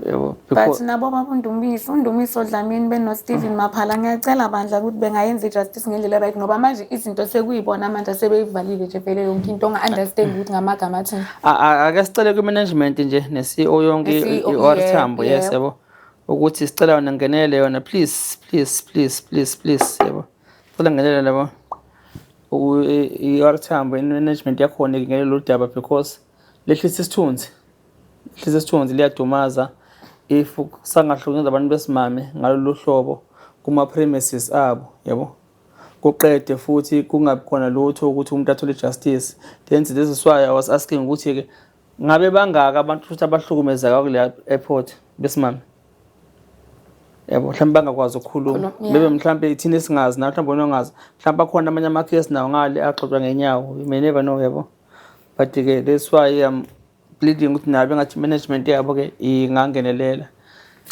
Yabo. But nabo baba uNdumiso, uNdumiso Dlamini beno-Stephen Maphala, ngiyacela bandla ukuthi bengayenza i-justice ngendlela right, ngoba manje izinto sekuyibona manje sebeyivalile nje vele yonke into, onga-understand ukuthi ngamagama athini. Ake sicele kwi-management nje ne-CEO yonke, Ne-CEO, i-OR Tambo, yes, yabo, ukuthi sicela yona ngenele yona, please, please, please, please, please, yabo, cela ngenele labo i-OR Tambo, i-management yakhona ingenele lolu daba, because lehlisa isithunzi, lehlisa isithunzi, liyadumaza if sangahlukunyezwa abantu besimame ngalolu hlobo kuma-premises abo, yabo, kuqede futhi kungabi khona lutho ukuthi umuntu athole justice. Then this is why I was asking ukuthi-ke ngabe bangaka abantu futhi abahlukumezeka kule airport besimame, yabo, mhlawumbe bangakwazi ukukhuluma. Khuluma, yeah. Bebe mhlawumbe thina esingazi nawe, mhlawumbe wena ongazi, mhlawumbe akhona amanye amakhesi nawo ngale axoxwa ngenyawo, you may never know, yabo. But-ke that's why I'm pleading ukuthi nabo engathi management yabo-ke ingangenelela.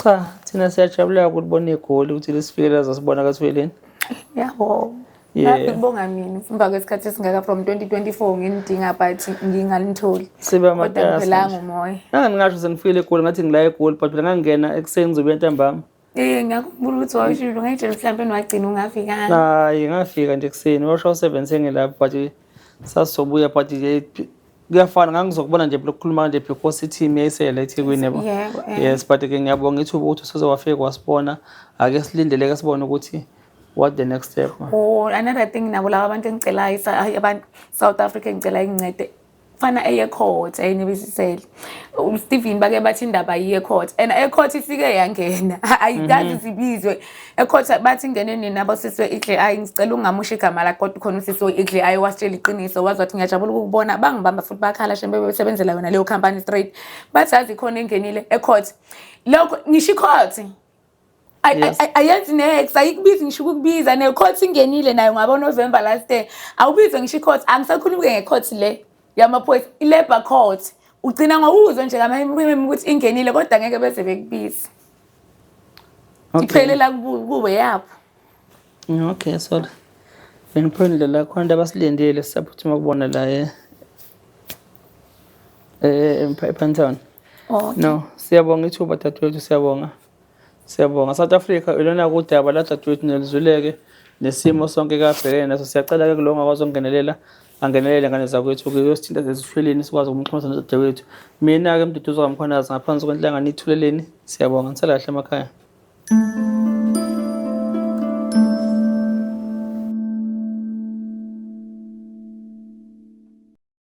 Cha, thina siyajabula ukulibona iGoli ukuthi lisifikele lazosibona kaThweleni. Yabo. Ngathi kubonga mina emva kwesikhathi esingaka, from 2024 nginidinga but ngingalitholi. Sibe Kodwa amatasa ngiphelanga nje. umoya. Ngangingasho sengifikile eGoli, ngathi ngila eGoli, but phela ngangingena ekuseni, ngizobuya ntambama. Eh ngiyakhumbula ukuthi wawushilo ngayitshela ukuthi mhlawumbe wagcina ungafikanga. Hayi ngafika nje ekuseni washo u-7 sengilapho but sasizobuya but nje kuyafana ngangizokubona nje lokukhuluma kanje because i-team yayisele eThekwini yabo. Yebo, eh. Yes but ke ngiyabonga ithuba ukuthi usuze wafika wasibona ake silindeleke sibone ukuthi what the next step. Oh, another thing nabo laba abantu engicelayo abantu South Africa engicela ingincede fana eye court ayinibisisele uSteven bake bathi indaba iye court and e court ifike yangena ayikazi sibizwe e court bathi ingene nini abosisi we-Eagle Eye ngicela ungamusho igama lakhe kodwa khona usisi we-Eagle Eye wasitshela iqiniso wazi wathi ngiyajabula ukukubona bangibamba futhi bakhala shembe bebesebenzela yona leyo company straight bathi yazi khona engenile e court lokho ngisho i-court Ayenzi nex ayikubizi ngisho ukukubiza ne-court ingenile nayo ngabo November last year awubizwe ngisho i-court angisakhulumi-ke nge-court le yamaphoyisa i-labour court ugcina ngokuzwa nje ngamanye ukuthi ingenile kodwa ngeke beze bekubize iphelela kuwe yabo. Okay, sorry. Bengiphendule la khona into abasilindile sisaphuthuma kubona la ePantown. Okay. No, siyabonga ithuba dadewethu siyabonga. Siyabonga. South Africa ilona kudaba la dadewethu nelizuleke nesimo sonke kabhekene naso. Siyacela ke kulo ongakwazi ukungenelela angenelele ngane zakwethu ke uyosithinta ezifilini sikwazi ukumxhumisa nodadewethu. Mina ke Mduduzi kaMkhwanazi ngaphansi kwenhlangano Ithuleleni. Siyabonga. Nisale kahle emakhaya.